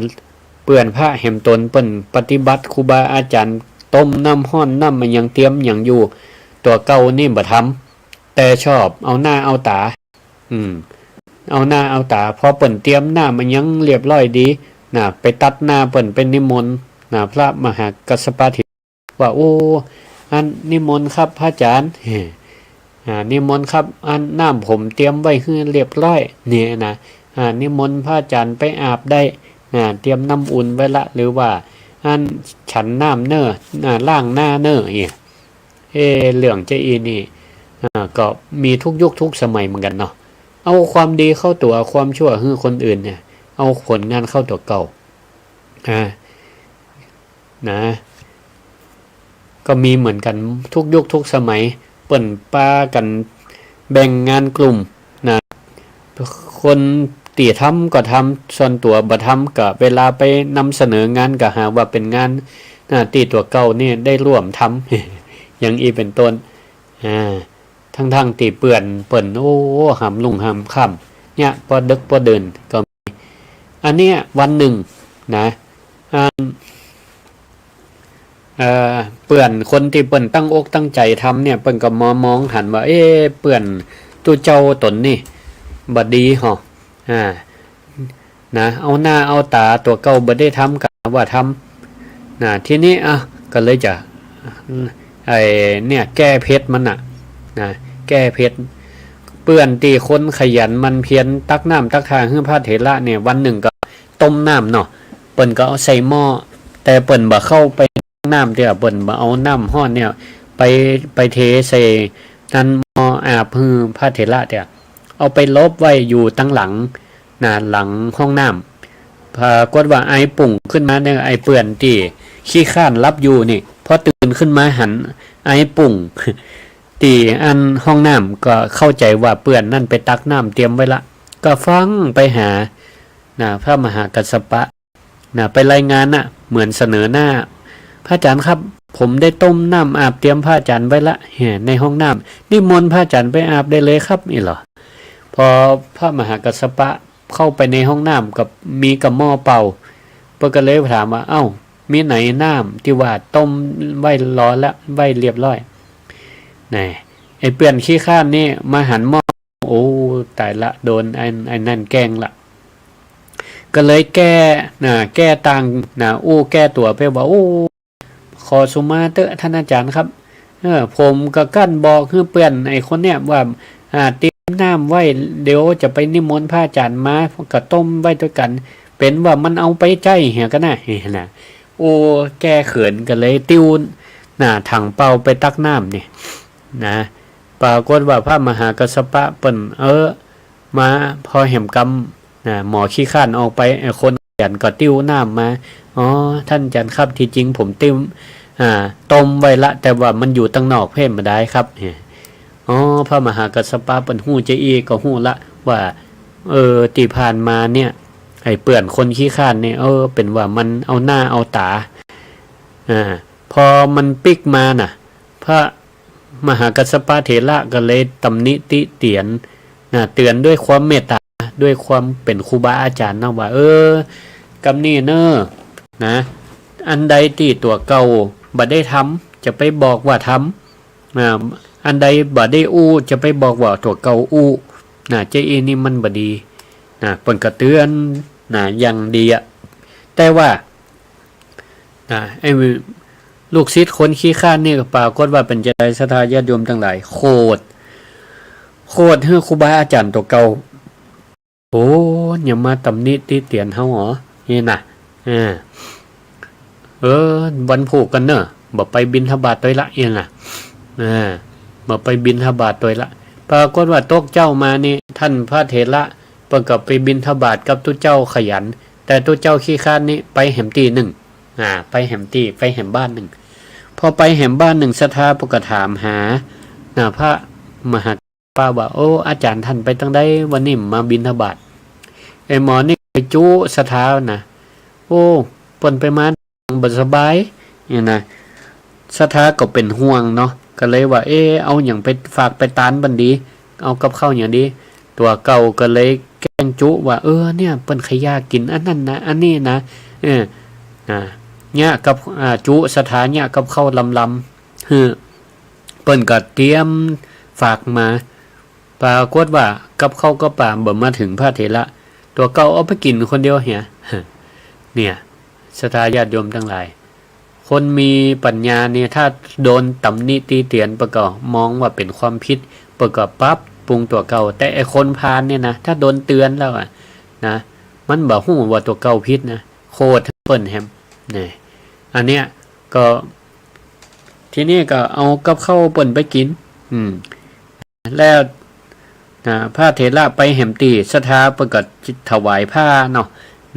เปื้อนพระแหมต๋นเปิ้นปฏิบัติครูบาอาจ๋ารย์ ต้มน้ำฮ้อน น้ำอะหยัง เตรียมอะหยังอยู่ ตั๋วเก่านี่บ่ทำ แต่ชอบเอาหน้าเอาต๋า อืม เอาหน้าเอาต๋า พอเปิ้นเตรียมน้ำอะหยังเรียบร้อยดีนะ ไปตัดหน้าเปิ้น ไปนิมนต์นะ พระมหากัสสปะเถระว่า โอ้ อันนิมนต์ครับพระอาจ๋ารย์ เฮ้ อ่า นิมนต์ครับ อันน้ำผมเตรียมไว้หื้อเรียบร้อย เนี่ยนะ อ่า นิมนต์พระอาจารย์ไปอาบได้ อ่า เตรียมน้ำอุ่นไว้ละ หรือว่า อันฉันน้ำเน่อ อ่า ล้างหน้าเน่อ เนี่ย เอ๊ะ เรื่องจะอี้นี่ อ่า ก็มีทุกยุคทุกสมัยเหมือนกั๋นเนาะ เอาความดีเข้าตั๋ว ความชั่วหื้อคนอื่นเนี่ย เอาผลงานเข้าตั๋วเก่า อ่า นะ ก็มีเหมือนกั๋นทุกยุคทุกสมัย เปิ้นปากั๋นแบ่งงานกลุ่มนะ คนตี้ทำก็ทำ ส่วนตั๋วบ่ทำ ก็เวลาไปนำเสนองานก็หาว่าเป๋นงาน อ่า ตี้ตั๋วเก่านี่ได้ร่วมทำ อย่างอี้เป๋นต้น อ่า ทั้งๆ ตี้เปื้อนเปิ้น โอ้ หำรุ่งหำค่ำ เยียะปอดึกปอดื่นก็มี อันเนี้ยวันนึ่งนะ อัน เอ่อ เปื้อนคนตี้เปิ้นตั้งอกตั้งใจ๋ทำเนี่ย เปิ้นก็มามองหันว่า เอ๊ะ เปื้อนตุ๊เจ้าต๋นนี่บ่ดีห่อ อ่า นะ เอาหน้าเอาต๋าตั๋วเก่าบ่ได้ทำ ก็ว่าทำ นะ ทีนี้ อ่ะ ก็เลยจะ ไอ้เนี่ย แก้เผ็ดมันน่ะ นะ แก้เผ็ด เปื้อนตี้คนขยันหมั่นเพียรตักน้ำตักท่าหื้อพระเถระเนี่ย วันนึ่งก็ต้มน้ำเนาะ เปิ้นก็เอาใส่หม้อ แต่เปิ้นบ่เข้าไปน้ำเตื้อ เปิ้นบ่เอาน้ำฮ้อนเนี่ย ไป ไปเทใส่นั้น หม้ออาบหื้อพระเถระเตื้อ เอาไปหลบไว้อยู่ตังหลัง นะ หลังห้องน้ำ ปรากฏว่าไอปุ่งขึ้นมาเนี่ย ไอเปื้อนตี้ขี้คร้านหลับอยู่นี่ พอตื่นขึ้นมาหันไอปุ่ง ตี้อันห้องน้ำ ก็เข้าใจ๋ว่าเปื้อนนั้นไปตักน้ำเตรียมไว้ละ ก็ฟั่งไปหา นะ พระมหากัสสปะ นะ ไปรายงานน่ะ เหมือนเสนอหน้า พระอาจารย์ครับ ผมได้ต้มน้ำอาบเตรียมพระอาจารย์ไว้ละ แหม ในห้องน้ำ นิมนต์พระอาจารย์ไปอาบได้เลยครับ อี้เหรอ พอพระมหากัสสปะเข้าไปในห้องน้ำ ก็มีก้าหม้อเปล่า เปิ้นก็เลยถามว่า เอ้า มีไหนน้ำตี้ว่าต้มไว้รอละ ไว้เรียบร้อย นะ ไอ้เปื้อนขี้คร้านนี่มาหันหม้อ โอ้ ต๋ายละ โดนไอ้ ไอ้นั่นแกล้งละ ก็เลยแก้ นะ แก้ต่าง นะ อู้แก้ตั๋วไปว่า โอ้ ขอสุมาเต๊อะท่านอาจารย์ครับ เออ ผมก็กั้นบอกหื้อเปื้อนไอ้คนเนี่ยว่า อ่า เตรียมน้ำไว้ เดี๋ยวจะไปนิมนต์พระอาจารย์มา ก็ต้มไว้ตวยกั๋น เป๋นว่ามันเอาไปใจ๊เหียกั๋นนะ นี่นะ โอ้ แก้เขินก็เลยติ้ว นะ ถังเปล่าไปตักน้ำนี่ นะ ปรากฏว่าพระมหากัสสปะเปิ้น เออ มาพอแหมกำ นะ หมอขี้คร้านออกไป ไอ้คนขยันก็ติ้วน้ำมา อ๋อ ท่านอาจารย์ครับ ตี้จริงผมเตรียม อ่า ต้มไว้ละ แต่ว่ามันอยู่ตังนอกเพ่นบ่ดายครับ อ๋อ พระมหากัสสปะเปิ้นฮู้จาอี้ก็ฮู้ละว่า เออ ตี้ผ่านมาเนี่ย ไอ้เปื้อนคนขี้คร้านเนี่ย เออ เป๋นว่ามันเอาหน้าเอาต๋า อ่า พอมันปิ๊กมาน่ะ พระมหากัสสปะเถระก็เลยตำหนิติเตียน นะ เตือนด้วยความเมตต๋า ด้วยความเป๋นครูบาอาจ๋ารย์นะว่า เออ กำนี้เน่อ นะ อันใดตี้ตั๋วเก่าบ่ได้ทำ จะไปบอกว่าทำ อ่า อันใดบ่ได้อู้ จะไปบอกว่าตั๋วเก่าอู้ นะ จาอี้นี่มันบ่ดี นะ เปิ้นก็เตือน นะ อย่างดีอะ แต่ว่า นะ ไอ้ลูกศิษย์คนขี้คร้านนี่ก็ปรากฏว่าเป๋นจาใด ศรัทธาญาติโยมตังหลาย โขด โขดหื้อครูบาอาจ๋ารย์ตั๋วเก่า โอ้ ยังมาตำหนิติเตียนเฮาเหรอ นี่นะ อ่า เออ วันพูกกั๋นเน่อ บ่ไปบิณฑบาตตวยละ นี่นะ อ่า บ่ไปบิณฑบาตตวยละ ปรากฏว่าตกเจ๊ามานี่ ท่านพระเถระเปิ้นก็ไปบิณฑบาตกับตุ๊เจ้าขยัน แต่ตุ๊เจ้าขี้คร้านนี่ไปแหมตี้นึ่ง อ่า ไปแหมตี้ ไปแหมบ้านนึ่ง พอไปแหมบ้านนึ่ง ศรัทธาเปิ้นก็ถามหา นะ พระมหากัสสปะว่า โอ้ อาจ๋ารย์ท่านไปตังใด วันนี้บ่มาบิณฑบาต ไอ้หมอนี่ไปจุ๊ศรัทธานะ โอ้ เปิ้นไปมาบ่สบาย นี่นะ ศรัทธาก็เป๋นห่วงเนาะ ก็เลยว่า เอ๊ะ เอาหยังไปฝากไปตานเปิ้นดี เอากับข้าวหยังดี ตั๋วเก่าก็เลยแกล้งจุว่า เออ เนี่ย เปิ้นขย่ากิ๋นอันนั้นนะ อันนี้นะ เออ นะ เยียะกับ อ่า จุศรัทธาเยียะกับข้าวลำๆ หื้อ เปิ้นก็เตรียมฝากมา ปรากฏว่ากับข้าวกับป๋าบ่มาเถิงพระเถระ ตั๋วเก่าเอาไปกิ๋นคนเดียวเหีย เนี่ย ศรัทธาญาติโยมตังหลาย คนมีปัญญานี่ ถ้าโดนตำหนิติเตียนเปิ้นก็มองว่าเป๋นความผิด เป ปิ้นก็ปรับปรุงตั๋วเก่า แต่ไอ้คนพาลเนี่ยนะ ถ้าโดนเตือนแล้วอะนะ มันบ่ฮู้ว่าตั๋วเก่าผิดนะ โขดเปิ้นแหม นี่ อันเนี้ยก็ ทีนี้ก็เอากับข้าวเปิ้นไปกิ๋น อืม แล้ว นะ พระเถระไปแหมตี้ศรัทธาเปิ้นก็ถวายผ้าเนาะ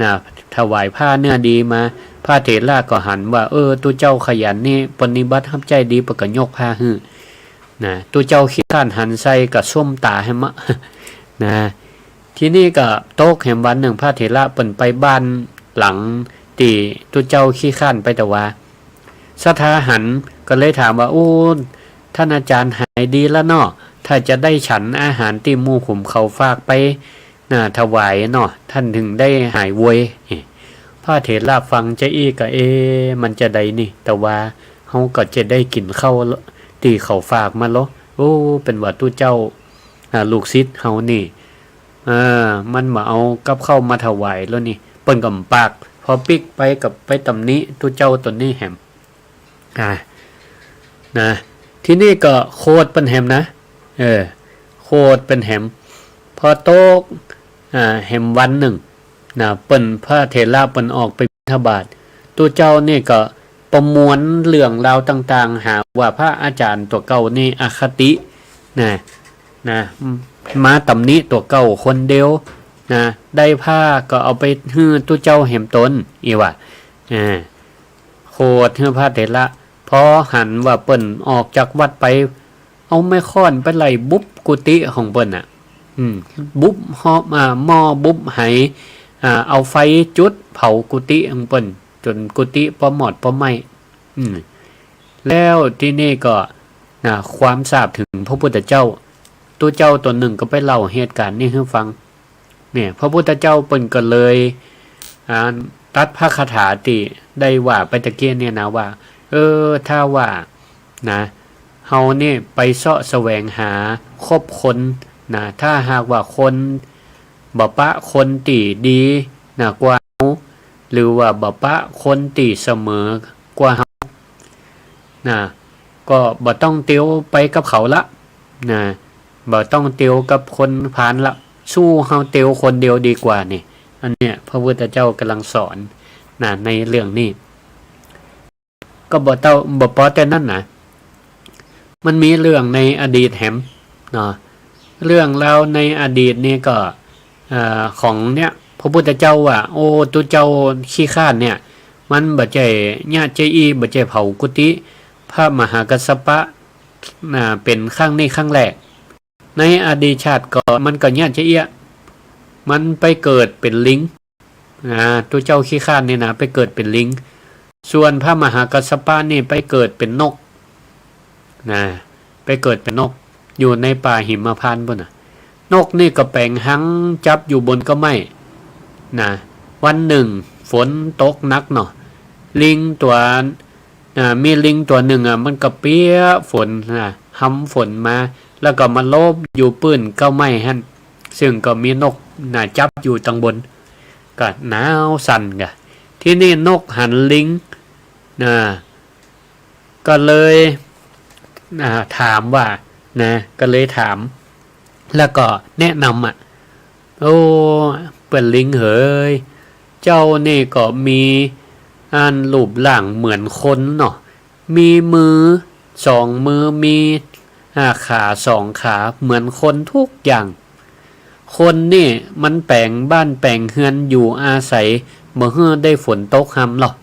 นะ ถวายผ้าเนื้อดีมา พระเถระก็หันว่า เออ ตุ๊เจ้าขยันนี่ ปรนนิบัติฮับใจ๊ดี เปิ้นก็ยกผ้าหื้อ นะ ตุ๊เจ้าขี้ค้านหันใส่ก็ส้มต๋าแหมอะ นะ ทีนี้ก็ตกแหมวันนึ่ง พระเถระเปิ้นไปบ้านหลังตี้ตุ๊เจ้าขี้ค้านไปตะวา ศรัทธาหันก็เลยถามว่า โอ้ ต้านอาจ๋ารย์หายดีแล้วเนาะ ถ้าจะได้ฉันอาหารตี้หมู่ขุมเขาฝากไป นะ ถวายเนาะ ต้านเถิงได้หายโวย พระเถระฟังจาอี้ก็ เอ๊ะ มันจะใดนี่ ตะวาเฮาก็จะได้กิ๋นข้าวตี้เขาฝากมาลอ โอ้ เป๋นว่าตุ๊เจ้า อ่า ลูกศิษย์เฮานี่ อ่า มันบ่เอากับข้าวมาถวายแล้วนี่ เปิ้นก็บ่ปาก พอปิ๊กไปก็ไปตำหนิตุ๊เจ้าต๋นนี้แหม อ่า นะ ทีนี้ก็โขดเปิ้นแหมนะ เออ โขดเปิ้นแหม พอตก อ่า แหมวันนึ่ง นะ เปิ้น พระเถระเปิ้นออกไปบิณฑบาต ตุ๊เจ้านี่ก็ประมวลเรื่องราวต่างๆ หาว่าพระอาจ๋ารย์ตั๋วเก่านี่อคติ นะ นะ มาตำหนิตั๋วเก่าคนเดียว นะ ได้ผ้าก็เอาไปหื้อตุ๊เจ้าแหมตน อี้ว่า อ่า โขดหื้อพระเถระ พอหันว่าเปิ้นออกจากวัดไป เอาไม้ค้อนไปไล่บุบกุฏิของเปิ้นน่ะ อืม บุบหม้อ อ่า หม้อบุบไห อ่า เอาไฟจุดเผากุฏิของเปิ้น จ๋นกุฏิปอมอดปอไหม้ อืม แล้วทีนี้ก็ นะ ความสาปเถิงพระพุทธเจ้า ตุ๊เจ้าต๋นนึ่งก็ไปเล่าเหตุก๋ารณ์นี้หื้อฟัง เนี่ย พระพุทธเจ้าเปิ้นก็เลย อ่า ตรัสพระคาถาตี้ได้ว่าไปตะกี้เนี่ยนะว่า เออ ถ้าว่า นะ เฮานี่ไปเซาะแสวงหาคบคน นะ ถ้าหากว่าคนบ่ปะคนตี้ดี นะ กว่าเฮา หรือว่าบ่ปะคนตี้เสมอกว่าเฮา นะ ก็บ่ต้องเตียวไปกับเขาละ นะ บ่ต้องเตียวกับคนพาลละ สู้เฮาเตียวคนเดียวดีกว่านี่ อันเนี้ยพระพุทธเจ้ากำลังสอน นะ ในเรื่องนี้ ก็บ่เต้า บ่ปอแต่นั้นนะ มันมีเรื่องในอดีตแหม เนาะ เรื่องราวในอดีตนี่ก็ เอ่อ ของเนี่ย พระพุทธเจ้าว่า โอ้ ตุ๊เจ้าขี้ค้านเนี่ย มันบ่ใจ้เยียะเจอี้ บ่ใจ้เผากุฏิพระมหากัสสปะ นะ เป๋นครั้งนี้ครั้งแรก ในอดีตชาติก่อนมันก็เยียะเจอี้ มันไปเกิดเป๋นลิง นะ ตุ๊เจ้าขี้ค้านนี่นะ ไปเกิดเป๋นลิง ส่วนพระมหากัสสปะนี่ไปเกิดเป๋นนก นะ ไปเกิดเป๋นนก อยู่ในป่าหิมพานต์ปู้นน่ะ นกนี่ก็แป๋งฮังจับอยู่บนก้อไม้ นะ วันนึ่งฝนตกหนักเนาะ ลิงตั๋ว อ่า มีลิงตั๋วนึ่งอ่ะ มันก็เปียกฝนนะ ฮำฝนมา แล้วก็มาหลบอยู่ปื้นก้อไม้หั้น ซึ่งก็มีนกนะ จับอยู่ตังบน ก็หนาวสั่นกะ ทีนี้นกหันลิงนะ ก็เลย อ่า ถามว่า นะ ก็เลยถาม แล้วก็แนะนำอ่ะ โอ้ เปิ้นลิงเหย เจ้านี่ก็มีอันรูปร่างเหมือนคนเนาะ มีมือสองมือ มี อ่า ขาสองขา เหมือนคนทุกอย่าง คนนี่มันแป๋งบ้านแป๋งเฮือนอยู่อาศัย บ่หื้อได้ฝนตกฮำหรอก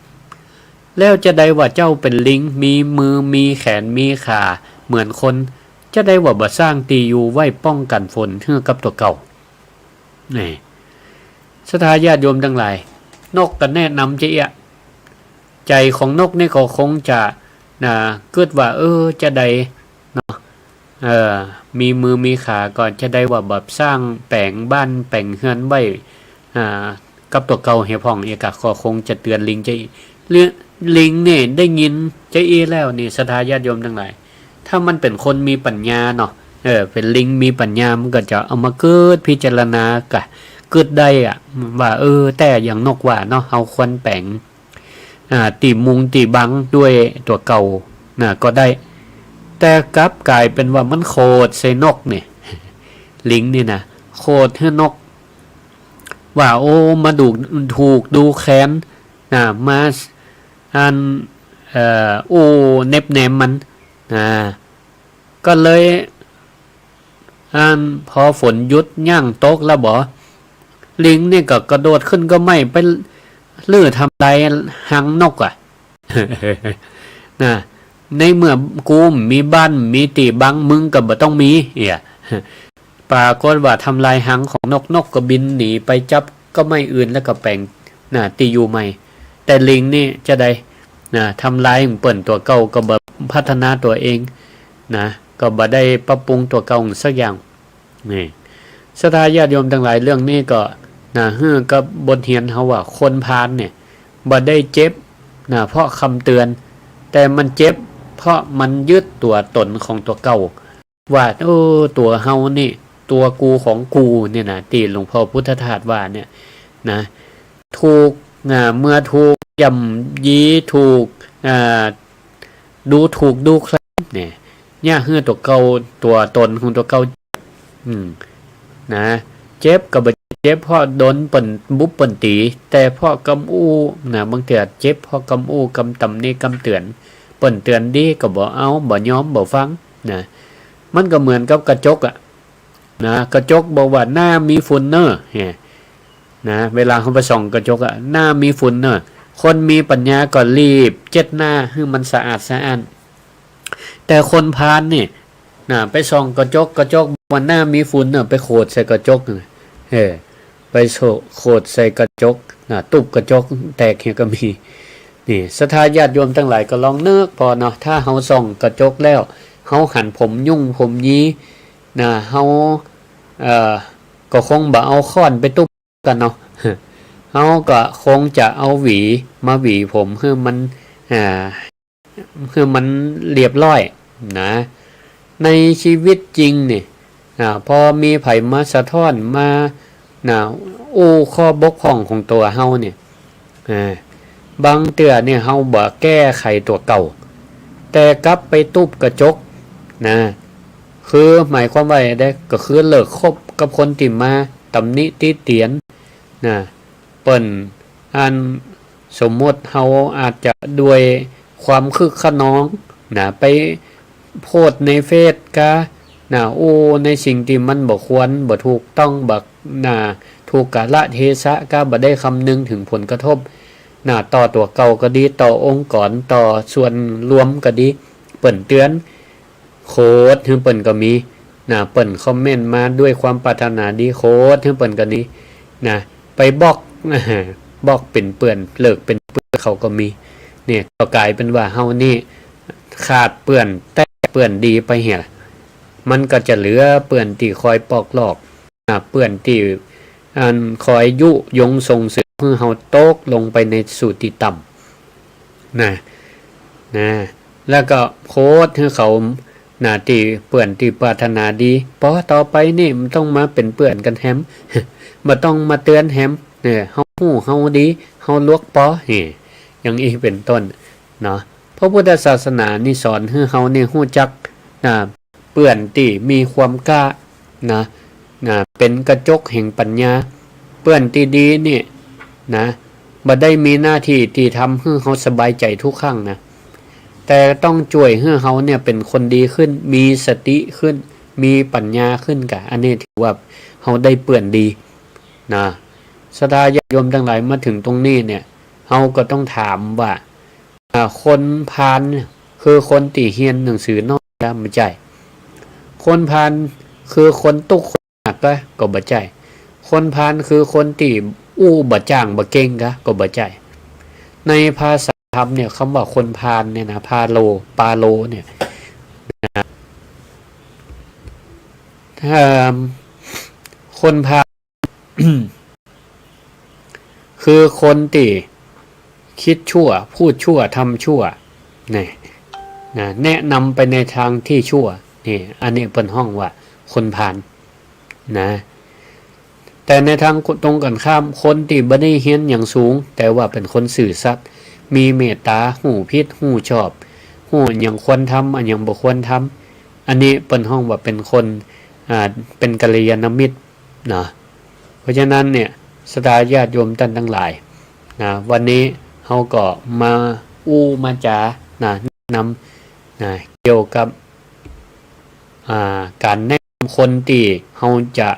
แล้วจะใดว่าเจ้าเป๋นลิง มีมือ มีแขน มีขา เหมือนคน จะใดว่าบ่สร้างตี้อยู่ไว้ป้องกั๋นฝนหื้อกับตั๋วเก่า นี่ ศรัทธาญาติโยมตังหลาย นกก็แนะนำจาอี้ ใจ๋ของนกนี่ก็คงจะ นะ กึ๊ดว่า เออ จะใด เนาะ เออ มีมือมีขาก็จะใดว่าแบบสร้างแป๋งบ้านแป๋งเฮือนไว้ อ่า กับตั๋วเก่าเหียพ่อง เอกะก็คงจะเตือนลิงจาอี้ ลิ- ลิงเนี่ยได้ยินจาอี้แล้วนี่ ศรัทธาญาติโยมตังหลาย ถ้ามันเป๋นคนมีปัญญาเนาะ เออ เป๋นลิงมีปัญญา มันก็จะเอามากึ๊ดพิจารณากะ กึ๊ดได้อะ ว่า เออ แต๊อย่างนกว่าเนาะ เฮาควรแป๋ง อ่า ตี้มุงตี้บังด้วยตั๋วเก่า นะ ก็ได้ แต่กลับกลายเป๋นว่ามันโขดใส่นกเนี่ย ลิงนี่นะ โขดหื้อนก ว่า โอ้ มาดูถูกดูแคลนนะ มา อัน เอ่อ อู้เน็บแนมมันนะ ก็เลย อัน พอฝนหยุดยั้งตกแล้วบ่ ลิงนี่ก็กระโดดขึ้นก้อไม้ไปรื้อทำลายฮังนกอะ นะ ในเมื่อกูมีบ้านมีตี้บัง มึงก็บ่ต้องมี เหีย ปรากฏว่าทำลายฮังของนก นกก็บินหนีไปจับก้อไม้อื่นแล้วก็แป๋ง นะ ตี้อยู่ใหม่ แต่ลิงนี่จะได้ นะ ทำลายของเปิ้นตั๋วเก่า ก็บ่พัฒนาตั๋วเอง นะ ก็บ่ได้ปรับปรุงตั๋วเก่าสักอย่าง นี่ ศรัทธาญาติโยมตังหลาย เรื่องนี้ก็ นะ หื้อกับบทเฮียนเฮาว่า คนพาลเนี่ย บ่ได้เจ็บ นะ เพราะกำเตือน แต่มันเจ็บ เพราะมันยึดตั๋วตนของตั๋วเก่า ว่า โอ้ ตั๋วเฮานี่ ตั๋วกูของกูเนี่ยนะ ตี้หลวงพ่อพุทธทาสว่าเนี่ยนะ ถูก อ่า เมื่อถูกย่ำยี ถูก อ่า ดูถูกดูแคลนเนี่ย เยียะหื้อตั๋วเก่า ตั๋วตนของตั๋วเก่า อืม นะ เจ็บก็บ่เจ็บเพราะโดนเปิ้นบุบเปิ้นตี๋ แต่เพราะกำอู้นะ บางเตื้อเจ็บเพราะกำอู้ กำตำหนิ กำเตือน เปิ้นเตือนดีก็บ่เอา บ่ยอม บ่ฟังนะ มันก็เหมือนกับกระจกอะ นะ กระจกบอกว่า หน้ามีฝุ่นเน่อ เหีย นะ เวลาเฮาไปส่องกระจกอะ หน้ามีฝุ่นเน่อ คนมีปัญญาก็รีบเจ็ดหน้าหื้อมันสะอาดสะอ้าน แต่คนพาลนี่ นะ ไปส่องกระจก กระจกบอกว่า หน้ามีฝุ่นเน่อ ไปโขดใส่กระจก เออ ไปโขดใส่กระจก นะ ตุ๊บกระจกแตกเหียก็มี นี่ ศรัทธาญาติโยมตังหลายก็ลองนึกผ่อเนาะ ถ้าเฮาส่องกระจกแล้ว เฮาหันผมยุ่งผมยี้ นะ เฮา เอ่อ ก็คงบ่เอาค้อนไปตุ๊บกั๋นเนาะ เฮาก็คงจะเอาหวีมาหวีผมหื้อมัน อ่า หื้อมันเรียบร้อยนะ ในชีวิตจริงนี่ อ่า พอมีใผมาสะท้อน มา นะ อู้ข้อบกพร่องของตั๋วเฮาเนี่ย อ่า บางเตื้อเนี่ยเฮาบ่แก้ไขตั๋วเก่า แต่กลับไปตุ๊บกระจกนะ คือหมายความว่าใด ก็คือเลิกคบกับคนตี้มาตำหนิติเตียนนะ เปิ้น อัน สมมุติเฮาอาจจะด้วยความคึกคะนองนะ ไปโพสต์ในเฟซกา นะ อู้ในสิ่งตี้มันบ่ควร บ่ถูกต้อง บ่ นะ ถูกกาลเทศะกา บ่ได้คำนึงถึงผลกระทบ นะ ต่อตั๋วเก่าก็ดี ต่อองค์กร ต่อส่วนรวมก็ดี เปิ้นเตือน โขดหื้อเปิ้นก็มี นะ เปิ้นคอมเมนต์มาด้วยความปรารถนาดี โขดหื้อเปิ้นก็มี นะ ไปบล็อก บล็อกเป๋นเปื้อน เลิกเป๋นเปื้อนเขาก็มี เนี่ย ก็กลายเป๋นว่าเฮานี่ขาดเปื้อนแต๊เปื้อนดีไปเหีย มันก็จะเหลือเปื้อนตี้คอยปอกลอก อ่า เปื้อนตี้ อัน คอยยุยงส่งเสริมหื้อเฮาตกลงไปในสู่ตี้ต่ำ นะ นะ แล้วก็โขดหื้อเขา นะ ตี้เปื้อนตี้ปรารถนาดี ปอต่อไปนี่บ่ต้องมาเป๋นเปื้อนกั๋นแหม บ่ต้องมาเตือนแหม เนี่ย เฮาฮู้เฮาดี เฮาหลวกปอ เนี่ย อย่างอี้เป๋นต้น เนาะ พระพุทธศาสนานี่สอนหื้อเฮานี่ฮู้จัก นะ เปื้อนตี้มีความกล้า นะ นะ เป๋นกระจกแห่งปัญญา เปื้อนตี้ดีนี่ นะ บ่ได้มีหน้าตี้ตี้ทำหื้อเฮาสบายใจ๋ทุกครั้งนะ แต่ต้องจ้วยหื้อเฮาเนี่ยเป๋นคนดีขึ้น มีสติขึ้น มีปัญญาขึ้นกา อันนี้ถือว่าเฮาได้เปื้อนดี นะ ศรัทธาญาติโยมตังหลาย มาเถิงตรงนี้เนี่ย เฮาก็ต้องถามว่า อ่า คนพาลเนี่ยคือคนตี้เฮียนหนังสือน้อยกา บ่ใจ้ คนพาลคือคนตุ๊กข์คนยากกา ก็บ่ใจ้ คนพาลคือคนตี้อู้บ่จ้างบ่เก่งกา ก็บ่ใจ้ ในภาษาธรรมเนี่ย กำว่าคนพาลเนี่ยนะ พาโล ปาโลเนี่ย นะ ถ้าคนพาล คือคนตี้คิดชั่ว พูดชั่ว ทำชั่ว นี่ นะ แนะนำไปในทางตี้ชั่ว นี่ อันนี้เปิ้นฮ้องว่าคนพาล นะ แต่ในทางตรงกั๋นข้าม คนตี้บ่ได้เฮียนหยังสูง แต่ว่าเป๋นคนซื่อสัตย์ มีเมตต๋า ฮู้ผิด ฮู้ชอบ ฮู้อะหยังควรทำ อะหยังบ่ควรทำ อันนี้เปิ้นฮ้องว่าเป๋นคน อ่า เป๋นกัลยาณมิตร เนาะ เพราะฉะนั้นเนี่ย ศรัทธาญาติโยมต้านตังหลาย นะ วันนี้เฮาก็มาอู้มาจ๋า นะ แนะนำ นะ เกี่ยวกับ อ่า ก๋านแนะนำคนตี้เฮาจะ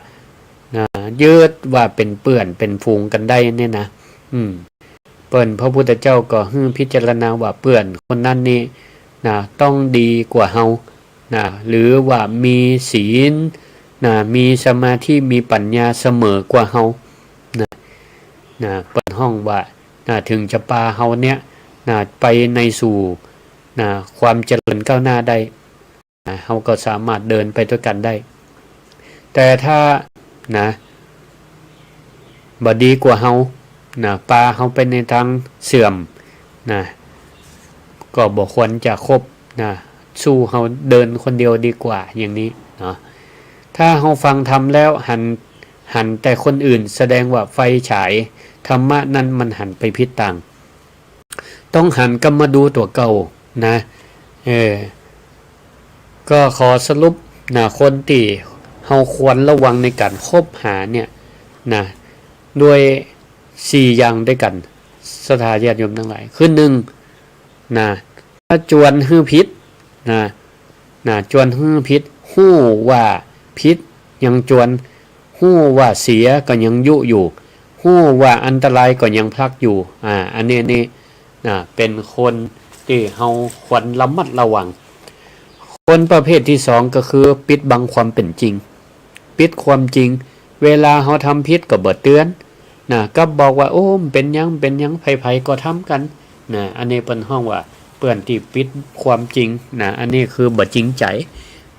นะ ยึดว่าเป๋นเปื้อนเป๋นฝูงกั๋นได้เนี่ยนะ อืม เปิ้น พระพุทธเจ้าก็หื้อพิจารณาว่าเปื้อนคนนั้นนี่ นะ ต้องดีกว่าเฮา นะ หรือว่ามีศีล นะ มีสมาธิ มีปัญญาเสมอกว่าเฮา นะ นะ เปิ้นฮ้องว่า นะ เถิงจะปาเฮาเนี่ย นะ ไปในสู่ นะ ความเจริญก้าวหน้าได้ นะ เฮาก็สามารถเดินไปตวยกั๋นได้ แต่ถ้า นะ บ่ดีกว่าเฮา นะ ปาเฮาไปในตางเสื่อม นะ ก็บ่ควรจะคบ นะ สู้เฮาเดินคนเดียวดีกว่า อย่างนี้เนาะ ถ้าเฮาฟังธรรมแล้วหัน หันแต่คนอื่น แสดงว่าไฟฉาย ธรรมะนั้นมันหันไปผิดตาง ต้องหันกลับมาดูตั๋วเก่า นะ เออ ก็ขอสรุป นะ คนตี้เฮาควรระวังในก๋านคบหาเนี่ย นะ ด้วยสี่อย่างตวยกั๋น ศรัทธาญาติโยมตังหลาย คือหนึ่ง นะ ถ้าจวนหื้อผิด นะ นะ จวนหื้อผิด ฮู้ว่าผิดยังจวน ฮู้ว่าเสียก็ยังยุอยู่ ฮู้ว่าอันตรายก็ยังผลักอยู่ อ่า อันนี้นี่ นะ เป๋นคนตี้เฮาควรระมัดระวัง คนประเภทตี้สองก็คือปิดบังความเป๋นจริง ปิดความจริง เวลาเฮาทำผิดก็บ่เตือน นะ กลับบอกว่า โอ้ บ่เป๋นหยัง บ่เป๋นหยัง ใผๆ ก็ทำกั๋น นะ อันนี้เปิ้นฮ้องว่าเปื้อนตี้ปิดความจริง นะ อันนี้คือบ่จริงใจ๋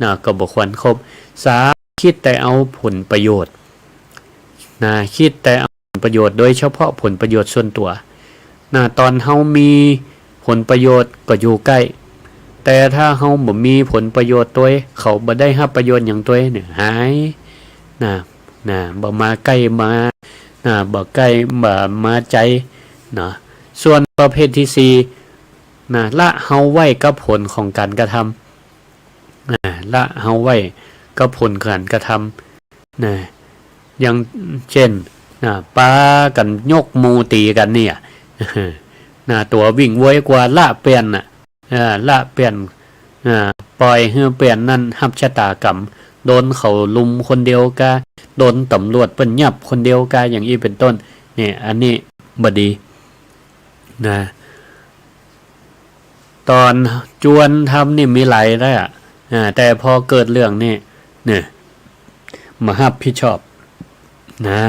นะ ก็บ่ควรคบ สาม คิดแต่เอาผลประโยชน์ นะ คิดแต่เอาผลประโยชน์ โดยเฉพาะผลประโยชน์ส่วนตั๋ว นะ ต๋อนเฮามีผลประโยชน์ก็อยู่ใก้ แต่ถ้าเฮาบ่มีผลประโยชน์ตวย เขาบ่ได้ฮับประโยชน์หยังตวยเนี่ย หาย นะ นะ บ่มาใก้มา นะ บ่ใก้ บ่มาใจ๋ เนาะ ส่วนประเภทตี้สี่ นะ ละเฮาไว้กับผลของก๋านกระทำ นะ ละเฮาไว้กับผลก๋านกระทำ นะ อย่างเจ้น นะ ปากั๋นยกหมู่ตี๋กั๋นเนี่ย นะ ตั๋ววิ่งโวยกว่าละเปื้อนน่ะ เออ ละเปื้อน อ่า ป่อยหื้อเปื้อนนั้นฮับชะตากรรม โดนเขาลุมคนเดียวกา โดนตำรวจเปิ้นยับคนเดียวกา อย่างอี้เป๋นต้น เนี่ย อันนี้บ่ดี นะ ต๋อนจวนทำนี่มีหลายแล้วอะ อ่า แต่พอเกิดเรื่องนี่ เนี่ย บ่ฮับผิดชอบ นะ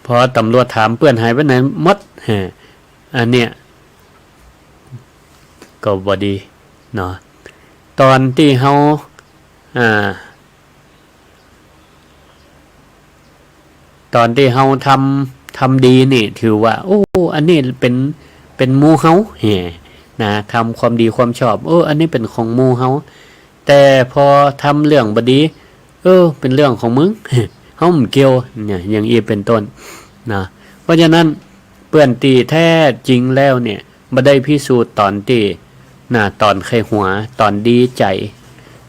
พอตำรวจถามเปื้อนหายไปไหนหมด ฮะ อันเนี้ย ก็บ่ดี เนาะ ต๋อนตี้เฮา อ่า ต๋อนตี้เฮาทำ ทำดีนี่ถือว่า โอ้ อันนี้เป๋น เป๋นหมู่เฮา แหม นะ ทำความดีความชอบ เออ อันนี้เป๋นของหมู่เฮา แต่พอทำเรื่องบ่ดี เออ เป๋นเรื่องของมึง เฮาบ่เกี่ยว เนี่ย อย่างอี้เป๋นต้น นะ เพราะฉะนั้น เปื้อนตี้แท้จริงแล้วเนี่ย บ่ได้พิสูจน์ต๋อนตี้ นะ ต๋อนใค่หัว ต๋อนดีใจ๋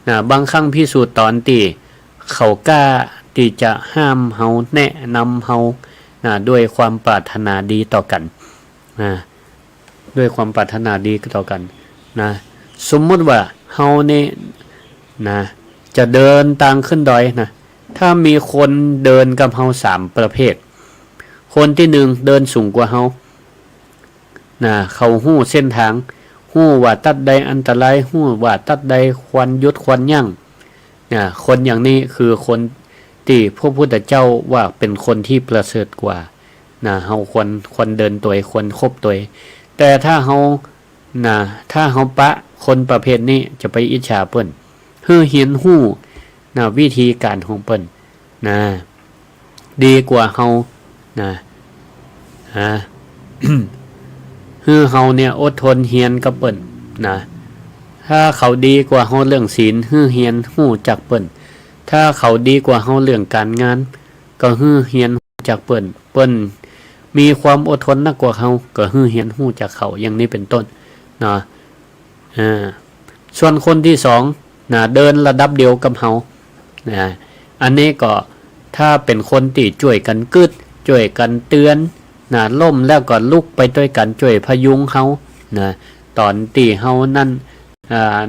นะ บางครั้งพิสูจน์ต๋อนตี้เขากล้าตี้จะห้ามเฮา แนะนำเฮา นะ ด้วยความปรารถนาดีต่อกั๋น นะ ด้วยความปรารถนาดีต่อกั๋น นะ สมมุติว่าเฮานี่ นะ จะเดินตางขึ้นดอยนะ ถ้ามีคนเดินกับเฮาสามประเภท คนตี้หนึ่งเดินสูงกว่าเฮา นะ เขาฮู้เส้นตาง ฮู้ว่าตั๊ดใดอันตราย ฮู้ว่าตั๊ดใดควรหยุดควรยั้ง นะ คนอย่างนี้คือคนตี้พระพุทธเจ้าว่าเป๋นคนตี้ประเสริฐกว่า นะ เฮาควร ควรเดินตวย ควรคบตวย แต่ถ้าเฮา นะ ถ้าเฮาปะคนประเภทนี้จะไปอิจฉาเปิ้น หื้อเฮียนฮู้ นะ วิธีก๋านของเปิ้น นะ ดีกว่าเฮา นะ ฮะ หื้อเฮาเนี่ยอดทนเฮียนกับเปิ้น นะ ถ้าเขาดีกว่าเฮาเรื่องศีล หื้อเฮียนฮู้จักเปิ้น ถ้าเขาดีกว่าเฮาเรื่องก๋านงาน ก็หื้อเฮียนฮู้จักเปิ้น เปิ้นมีความอดทนนักกว่าเฮา ก็หื้อเฮียนฮู้จักเขา อย่างนี้เป๋นต้น เนาะ อ่า ส่วนคนตี้สอง นะ เดินระดับเดียวกับเฮา นะ อันนี้ก็ถ้าเป๋นคนตี้จ้วยกั๋นกึ๊ด จ้วยกั๋นเตือน นะ ล้มแล้วก็ลุกไปตวยกั๋น จ้วยพยุงเฮา นะ ต๋อนตี้เฮานั้น อ่า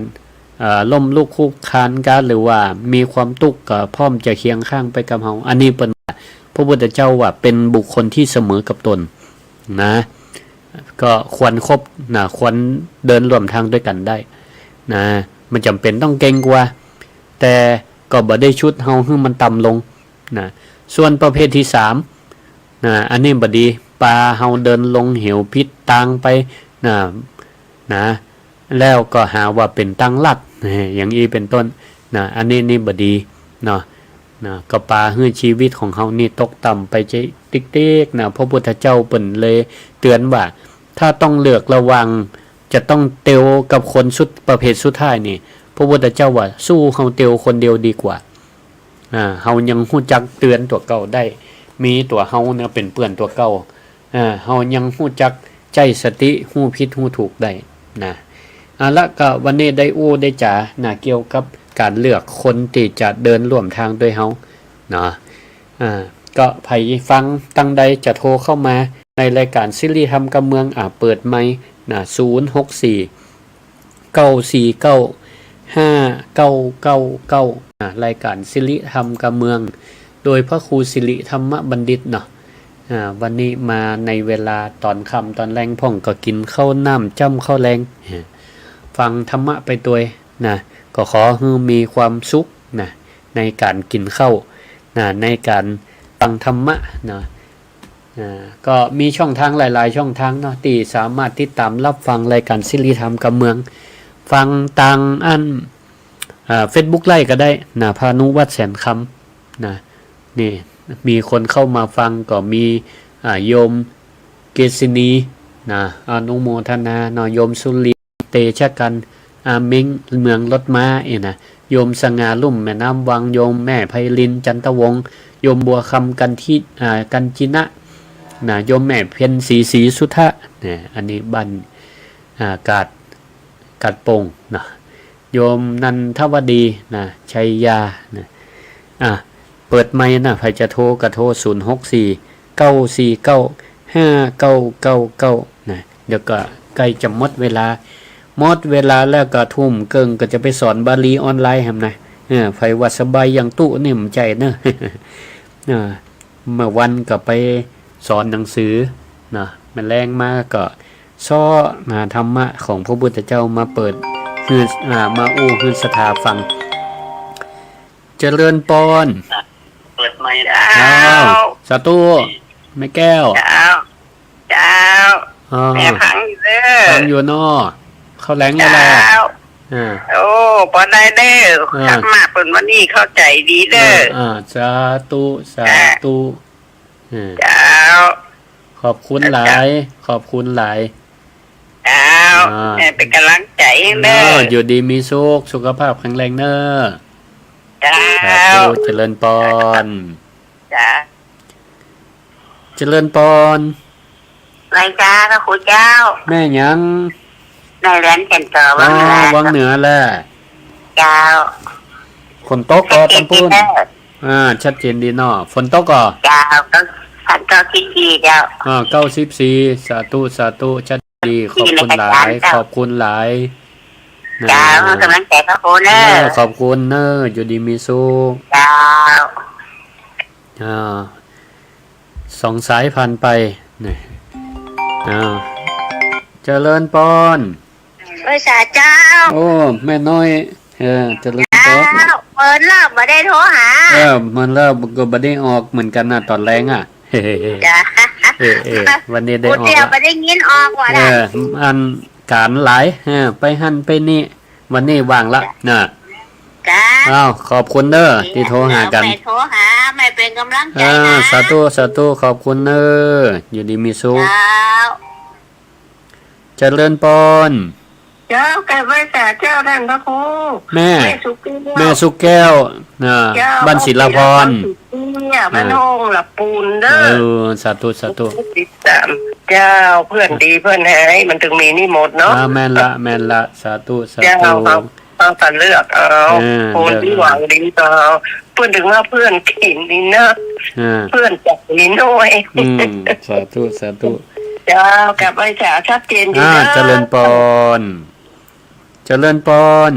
เอ่อ ล้มลุกคลุกคลานกั๋น หรือว่ามีความตุ๊กข์ก็พร้อมจะเคียงข้างไปกับเฮา อันนี้เปิ้นว่า พระพุทธเจ้าว่าเป๋นบุคคลที่เสมอกับตน นะ ก็ควรคบ นะ ควรเดินร่วมทางตวยกั๋นได้ นะ บ่จ๋ำเป๋นต้องเก๋งกั๋ว แต่ก็บ่ได้ชุดเฮาหื้อมันต่ำลง นะ ส่วนประเภทตี้สาม นะ อันนี้บ่ดี ปาเฮาเดินลงเหวผิดตางไป นะ นะ แล้วก็หาว่าเป๋นตางลัด อย่างอี้เป๋นต้น นะ อันนี้นี่บ่ดี เนาะ นะ ก็ปาหื้อชีวิตของเฮานี่ตกต่ำไปจะติ๊กๆ นะ พระพุทธเจ้าเปิ้นเลยเตือนว่า ถ้าต้องเลือกระหว่างจะต้องเตียวกับคนสุด ประเภทสุดท้ายนี่ พระพุทธเจ้าว่า สู้เฮาเตียวคนเดียวดีกว่า อ่า เฮายังฮู้จักเตือนตั๋วเก่าได้ มีตั๋วเฮาเนี่ยเป๋นเปื้อนตั๋วเก่า อ่า เฮายังฮู้จักใจ๊สติ ฮู้ผิดฮู้ถูกได้ นะ เอาละ ก็วันนี้ได้อู้ได้จ๋า นะ เกี่ยวกับก๋านเลือกคนตี้จะเดินร่วมทางตวยเฮา เนาะ อ่า ก็ใผฟังตังใดจะโทรเข้ามาในรายก๋านสิริธรรมกำเมือง อ่า เปิดไมค์ นะ ศูนย์หกสี่ เก้าสี่เก้า ห้าเก้าเก้าเก้า อ่า รายก๋านสิริธรรมกำเมือง โดยพระครูสิริธรรมบัณฑิตเนาะ อ่า วันนี้มาในเวลาต๋อนค่ำต๋อนแลงพ่อง ก็กิ๋นข้าวน้ำจ้ำข้าวแลง ฟังธรรมะไปตวย นะ ก็ขอหื้อมีความสุข นะ ในก๋านกิ๋นข้าว นะ ในก๋านฟังธรรมะ นะ อ่า ก็มีช่องทางหลายๆ ช่องทางเนาะ ตี้สามารถติดต๋ามรับฟังรายก๋านสิริธรรมกำเมือง ฟังตางอัน อ่า เฟซบุ๊กไลฟ์ก็ได้ นะ พานุวัฒน์แสนคำ นะ นี่ มีคนเข้ามาฟังก็มี อ่า โยมเกษินี นะ อนุโมทนาเนาะ โยมสุรี เตชะกัน อาเม้ง เมืองรถม้า เอ้ยนะ โยมสง่าลุ่มแม่น้ำวัง โยมแม่ไพลิน จันทวงศ์ โยมบัวคำ กันทิ อ่า กัญจินะ นะ โยมแม่เพ็ญศรี ศรีสุทธะ เนี่ย อันนี้บ้าน อ่า กาด กาดโป่ง นะ โยมนันทวดี นะ ชัยยา นะ อ่ะ เปิดไมค์นะ ใผจะโทรก็โทร ศูนย์หกสี่ เก้าสี่เก้า ห้าเก้าเก้าเก้า นะ เดี๋ยวก็ใก้จะหมดเวลา หมดเวลาแล้วก็ทุ่มเกิ่งก็จะไปสอนบาลีออนไลน์แหมนะ เออ ใผว่าสบายอย่างตุ๊นี่มันใจ้เนอะ เออ เมื่อวันก็ไปสอนหนังสือ นะ แม่แลงมาก็เซาะหาธรรมะของพระพุทธเจ้ามาเปิดหื้อ อ่า มาอู้หื้อศรัทธาฟัง เจริญปอน เปิดไมค์ อ้าว เจ้า สาธุ แม่แก้ว เจ้า เจ้า อ่า แม่ฟังอยู่เด้อ ฟังอยู่เนาะ เข้าแลงแล้วแหละ เจ้า อ่า โอ้ ปอได้เด้อ อ่า ธรรมะเปิ้นวันนี้เข้าใจ๋ดีเด้อ อ่า อ่า สาธุ สาธุ อ่า เจ้า ขอบคุณหลาย ขอบคุณหลาย เจ้า อ่า แม่เป๋นก๋ำลังใจ๋หื้อเด้อ เนาะ อยู่ดีมีสุข สุขภาพแข็งแรงเน้อ เจ้า สาธุ เจริญปอน จ้า เจริญปอน ไหว้เจ้า พระครูเจ้า แม่หยัง แม่เรือนแก่นต่อ วังเหนือ อ๋อ วังเหนือแหละ เจ้า ฝนตกก่อ ชัดเจน ตางปู๊น ดีเด้อ อ่า ชัดเจนดีเนาะ ฝนตกก่อ เจ้า ก็ ฝนตกสี่สี่ เจ้า อ่า เก้าสิบสี่ สาธุ สาธุ ชัดเจนดี ขอบคุณหลาย เจ้า ขอบคุณหลาย เจ้า นะ ให้ก๋ำลังใจ๋พระครูเน้อ เออ ขอบคุณเน้อ อยู่ดีมีสุข เจ้า อ่า สองสายผ่านไป นี่ อ่า เจริญปอน ไหว้สาเจ้า โอ้ แม่น้อย เออ เจริญปอน เจ้า เมินแล้วบ่ได้โทรหา เออ เมินแล้วก็บ่ได้ออกเหมือนกั๋นนะ ต๋อนแลงอ่ะ จ้า เออ เออ วันนี้ได้ออก กูเตียว แล้ว บ่ได้ยินออกว่ะ เออ นะ อันก๋านหลาย เออ ไปหั้นไปนี่ วันนี้ว่างละ จ้ะ นะ จ้า อ้าว ขอบคุณเน้อ ตี้โทรหากั๋น แม่โทรหา แม่เป๋นก๋ำลังใจ๋ อ่า นะ สาธุ สาธุ ขอบคุณเน้อ อยู่ดีมีสุข เจ้า เจริญปอน เจ้า กราบไหว้สาเจ้าต้านพระครู แม่ แม่สุแก้ว แม่สุแก้ว อ่า เจ้า บ้านศิลาพร บ้านศิลาพร บ้านโฮงหละปูนเน่อ เออ สาธุ สาธุ ติดต๋าม เจ้า เปื้อนดีเปื้อนหาย มันตึงมีนี่หมดเนาะ อ่า แม่นละ แม่นละ สาธุ สาธุ เจ้า เฮา เฮาก็เลือกเอา เออ คนตี้หวังดีต่อเฮา เปื้อนตึงว่าเปื้อนขี้หนี้นัก อ่า เปื้อนใจ๋หนี้น้อย อืม สาธุ สาธุ เจ้า กราบไหว้สา ชัดเจนดี อ่า เจ้า เจริญปอน เจริญปอน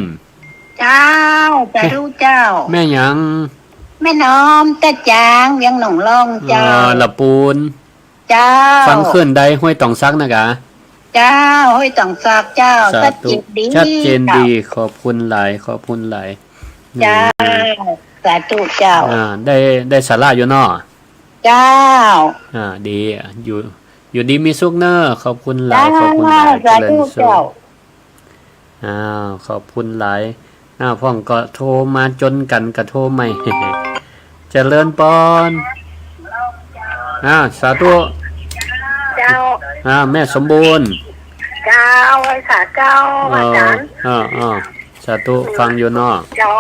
เจ้า สาธุเจ้า แม่หยัง แม่น้อม ตาจาง เวียงหนองล่องเจ้า อ๋อ หละปูน เจ้า ฟังคลื่นใด ห้วยต๋องสักนะกา เจ้า ห้วยต๋องสักเจ้า สาธุ ชัดเจนดี ชัดเจนดี เจ้า ขอบคุณหลาย ขอบคุณหลาย เจ้า อืม สาธุเจ้า อ่า ได้ ได้สาระอยู่เนาะ เจ้า อ่า ดี อยู่ อยู่ดีมีสุขเน่อ ขอบคุณหลาย เจ้า ขอบคุณหลาย สาธุ เจริญสุข เจ้า อ้าว ขอบคุณหลาย อ้าว พ่องก็โทรมาจ๋นกั๋นก็โทรใหม่ เจริญปอน อ้าว สาธุ เจ้า อ้าว แม่สมบูรณ์ เจ้า ไหว้สาเจ้า อ๋อ อาจ๋ารย์ อ๋อ อ๋อ สาธุ ฟังอยู่เนาะ เจ้า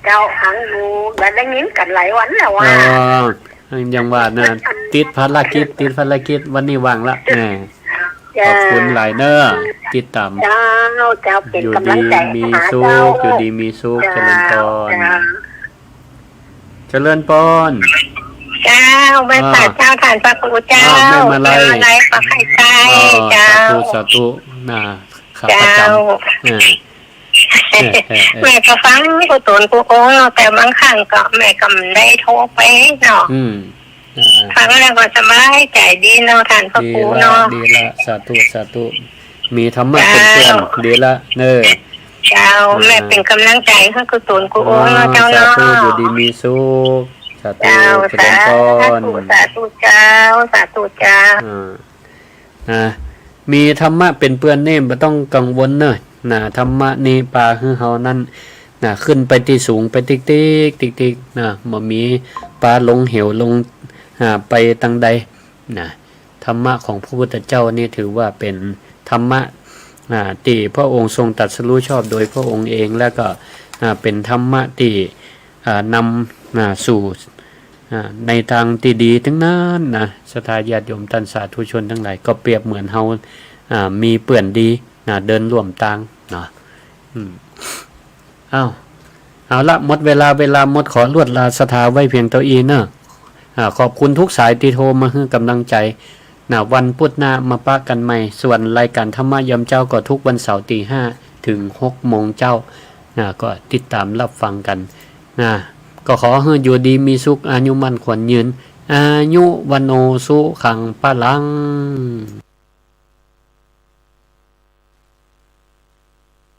เจ้า ฟังอยู่ บ่ได้ยินกั๋นหลายวันแล้วว่า เออ ยังว่านะ ติดภารกิจ ติดภารกิจ วันนี้ว่างละ แหม เจ้า ขอบคุณหลายเน่อ ติดต๋าม เจ้า เจ้า เป๋นก๋ำลังใจ๋ อยู่ดีมีสุข หาเจ้า อยู่ดีมีสุข เจ้า เจริญปอน เจ้า เจริญปอน เจ้า ไหว้สาเจ้า อ่า ต้านพระครูเจ้า อ่า แม่มาลัย แม่มาลัย ปากไข่ใต้ อ๋อ เจ้า สาธุ สาธุ นะ ขาประจ๋ำ เจ้า อ่า แม่ก็ฟังกู้ต๋นกู้องค์เนาะ แต่บางครั้งก็แม่ก็บ่ได้โทรไปเนาะ อืม อ่า ฟังแล้วก็สบายใจ๋ดีเนาะ ต้านพระครูเนาะ ดีละ ดีละ สาธุ สาธุ มีธรรมะเป๋นเปื้อน เจ้า ดีละเน่อ เจ้า อ่า แม่เป๋นก๋ำลังใจ๋หื้อกู้ต๋นกู้องค์เนาะ อ่า เจ้าเนาะ สาธุ อยู่ดีมีสุข สาธุ เจ้า เจริญปอน สาธุ สาธุเจ้า สาธุเจ้า อ่า นะ มีธรรมะเป๋นเปื้อนนี่บ่ต้องกังวลเน่อ นะ ธรรมะนี่ปาหื้อเฮานั้น นะ ขึ้นไปตี้สูงไปติ๊กๆ ติ๊กๆ นะ บ่มีปาลงเหวลง อ่า ไปตางใด นะ ธรรมะของพระพุทธเจ้านี่ถือว่าเป๋นธรรมะ อ่า ตี้พระองค์ทรงตรัสรู้ชอบโดยพระองค์เอง แล้วก็ อ่า เป๋นธรรมะตี้ อ่า นำ อ่า สู่ อ่า ในตางตี้ดีตึงนั้นนะ ศรัทธาญาติโยมต้านสาธุชนตังหลาย ก็เปรียบเหมือนเฮา อ่า มีเปื้อนดี นะ เดินร่วมตางเนาะ อืม อ้าว เอาละ หมดเวลา เวลาหมด ขอลวดลาศรัทธาไว้เพียงเต้าอี้เน่อ อ่า ขอบคุณกู้สายตี้โทรมาหื้อก๋ำลังใจ๋ นะ วันปุ๊ดหน้ามาปะกั๋นใหม่ ส่วนรายก๋านธรรมะยามเจ๊าก็กู้วันเสาร์ตีห้าเถิงหกโมงเจ๊า นะ ก็ติดต๋ามฮับฟังกั๋น นะ ก็ขอหื้ออยู่ดีมีสุข อายุมั่นขวัญยืน อายุ วัณโณ สุขัง พลัง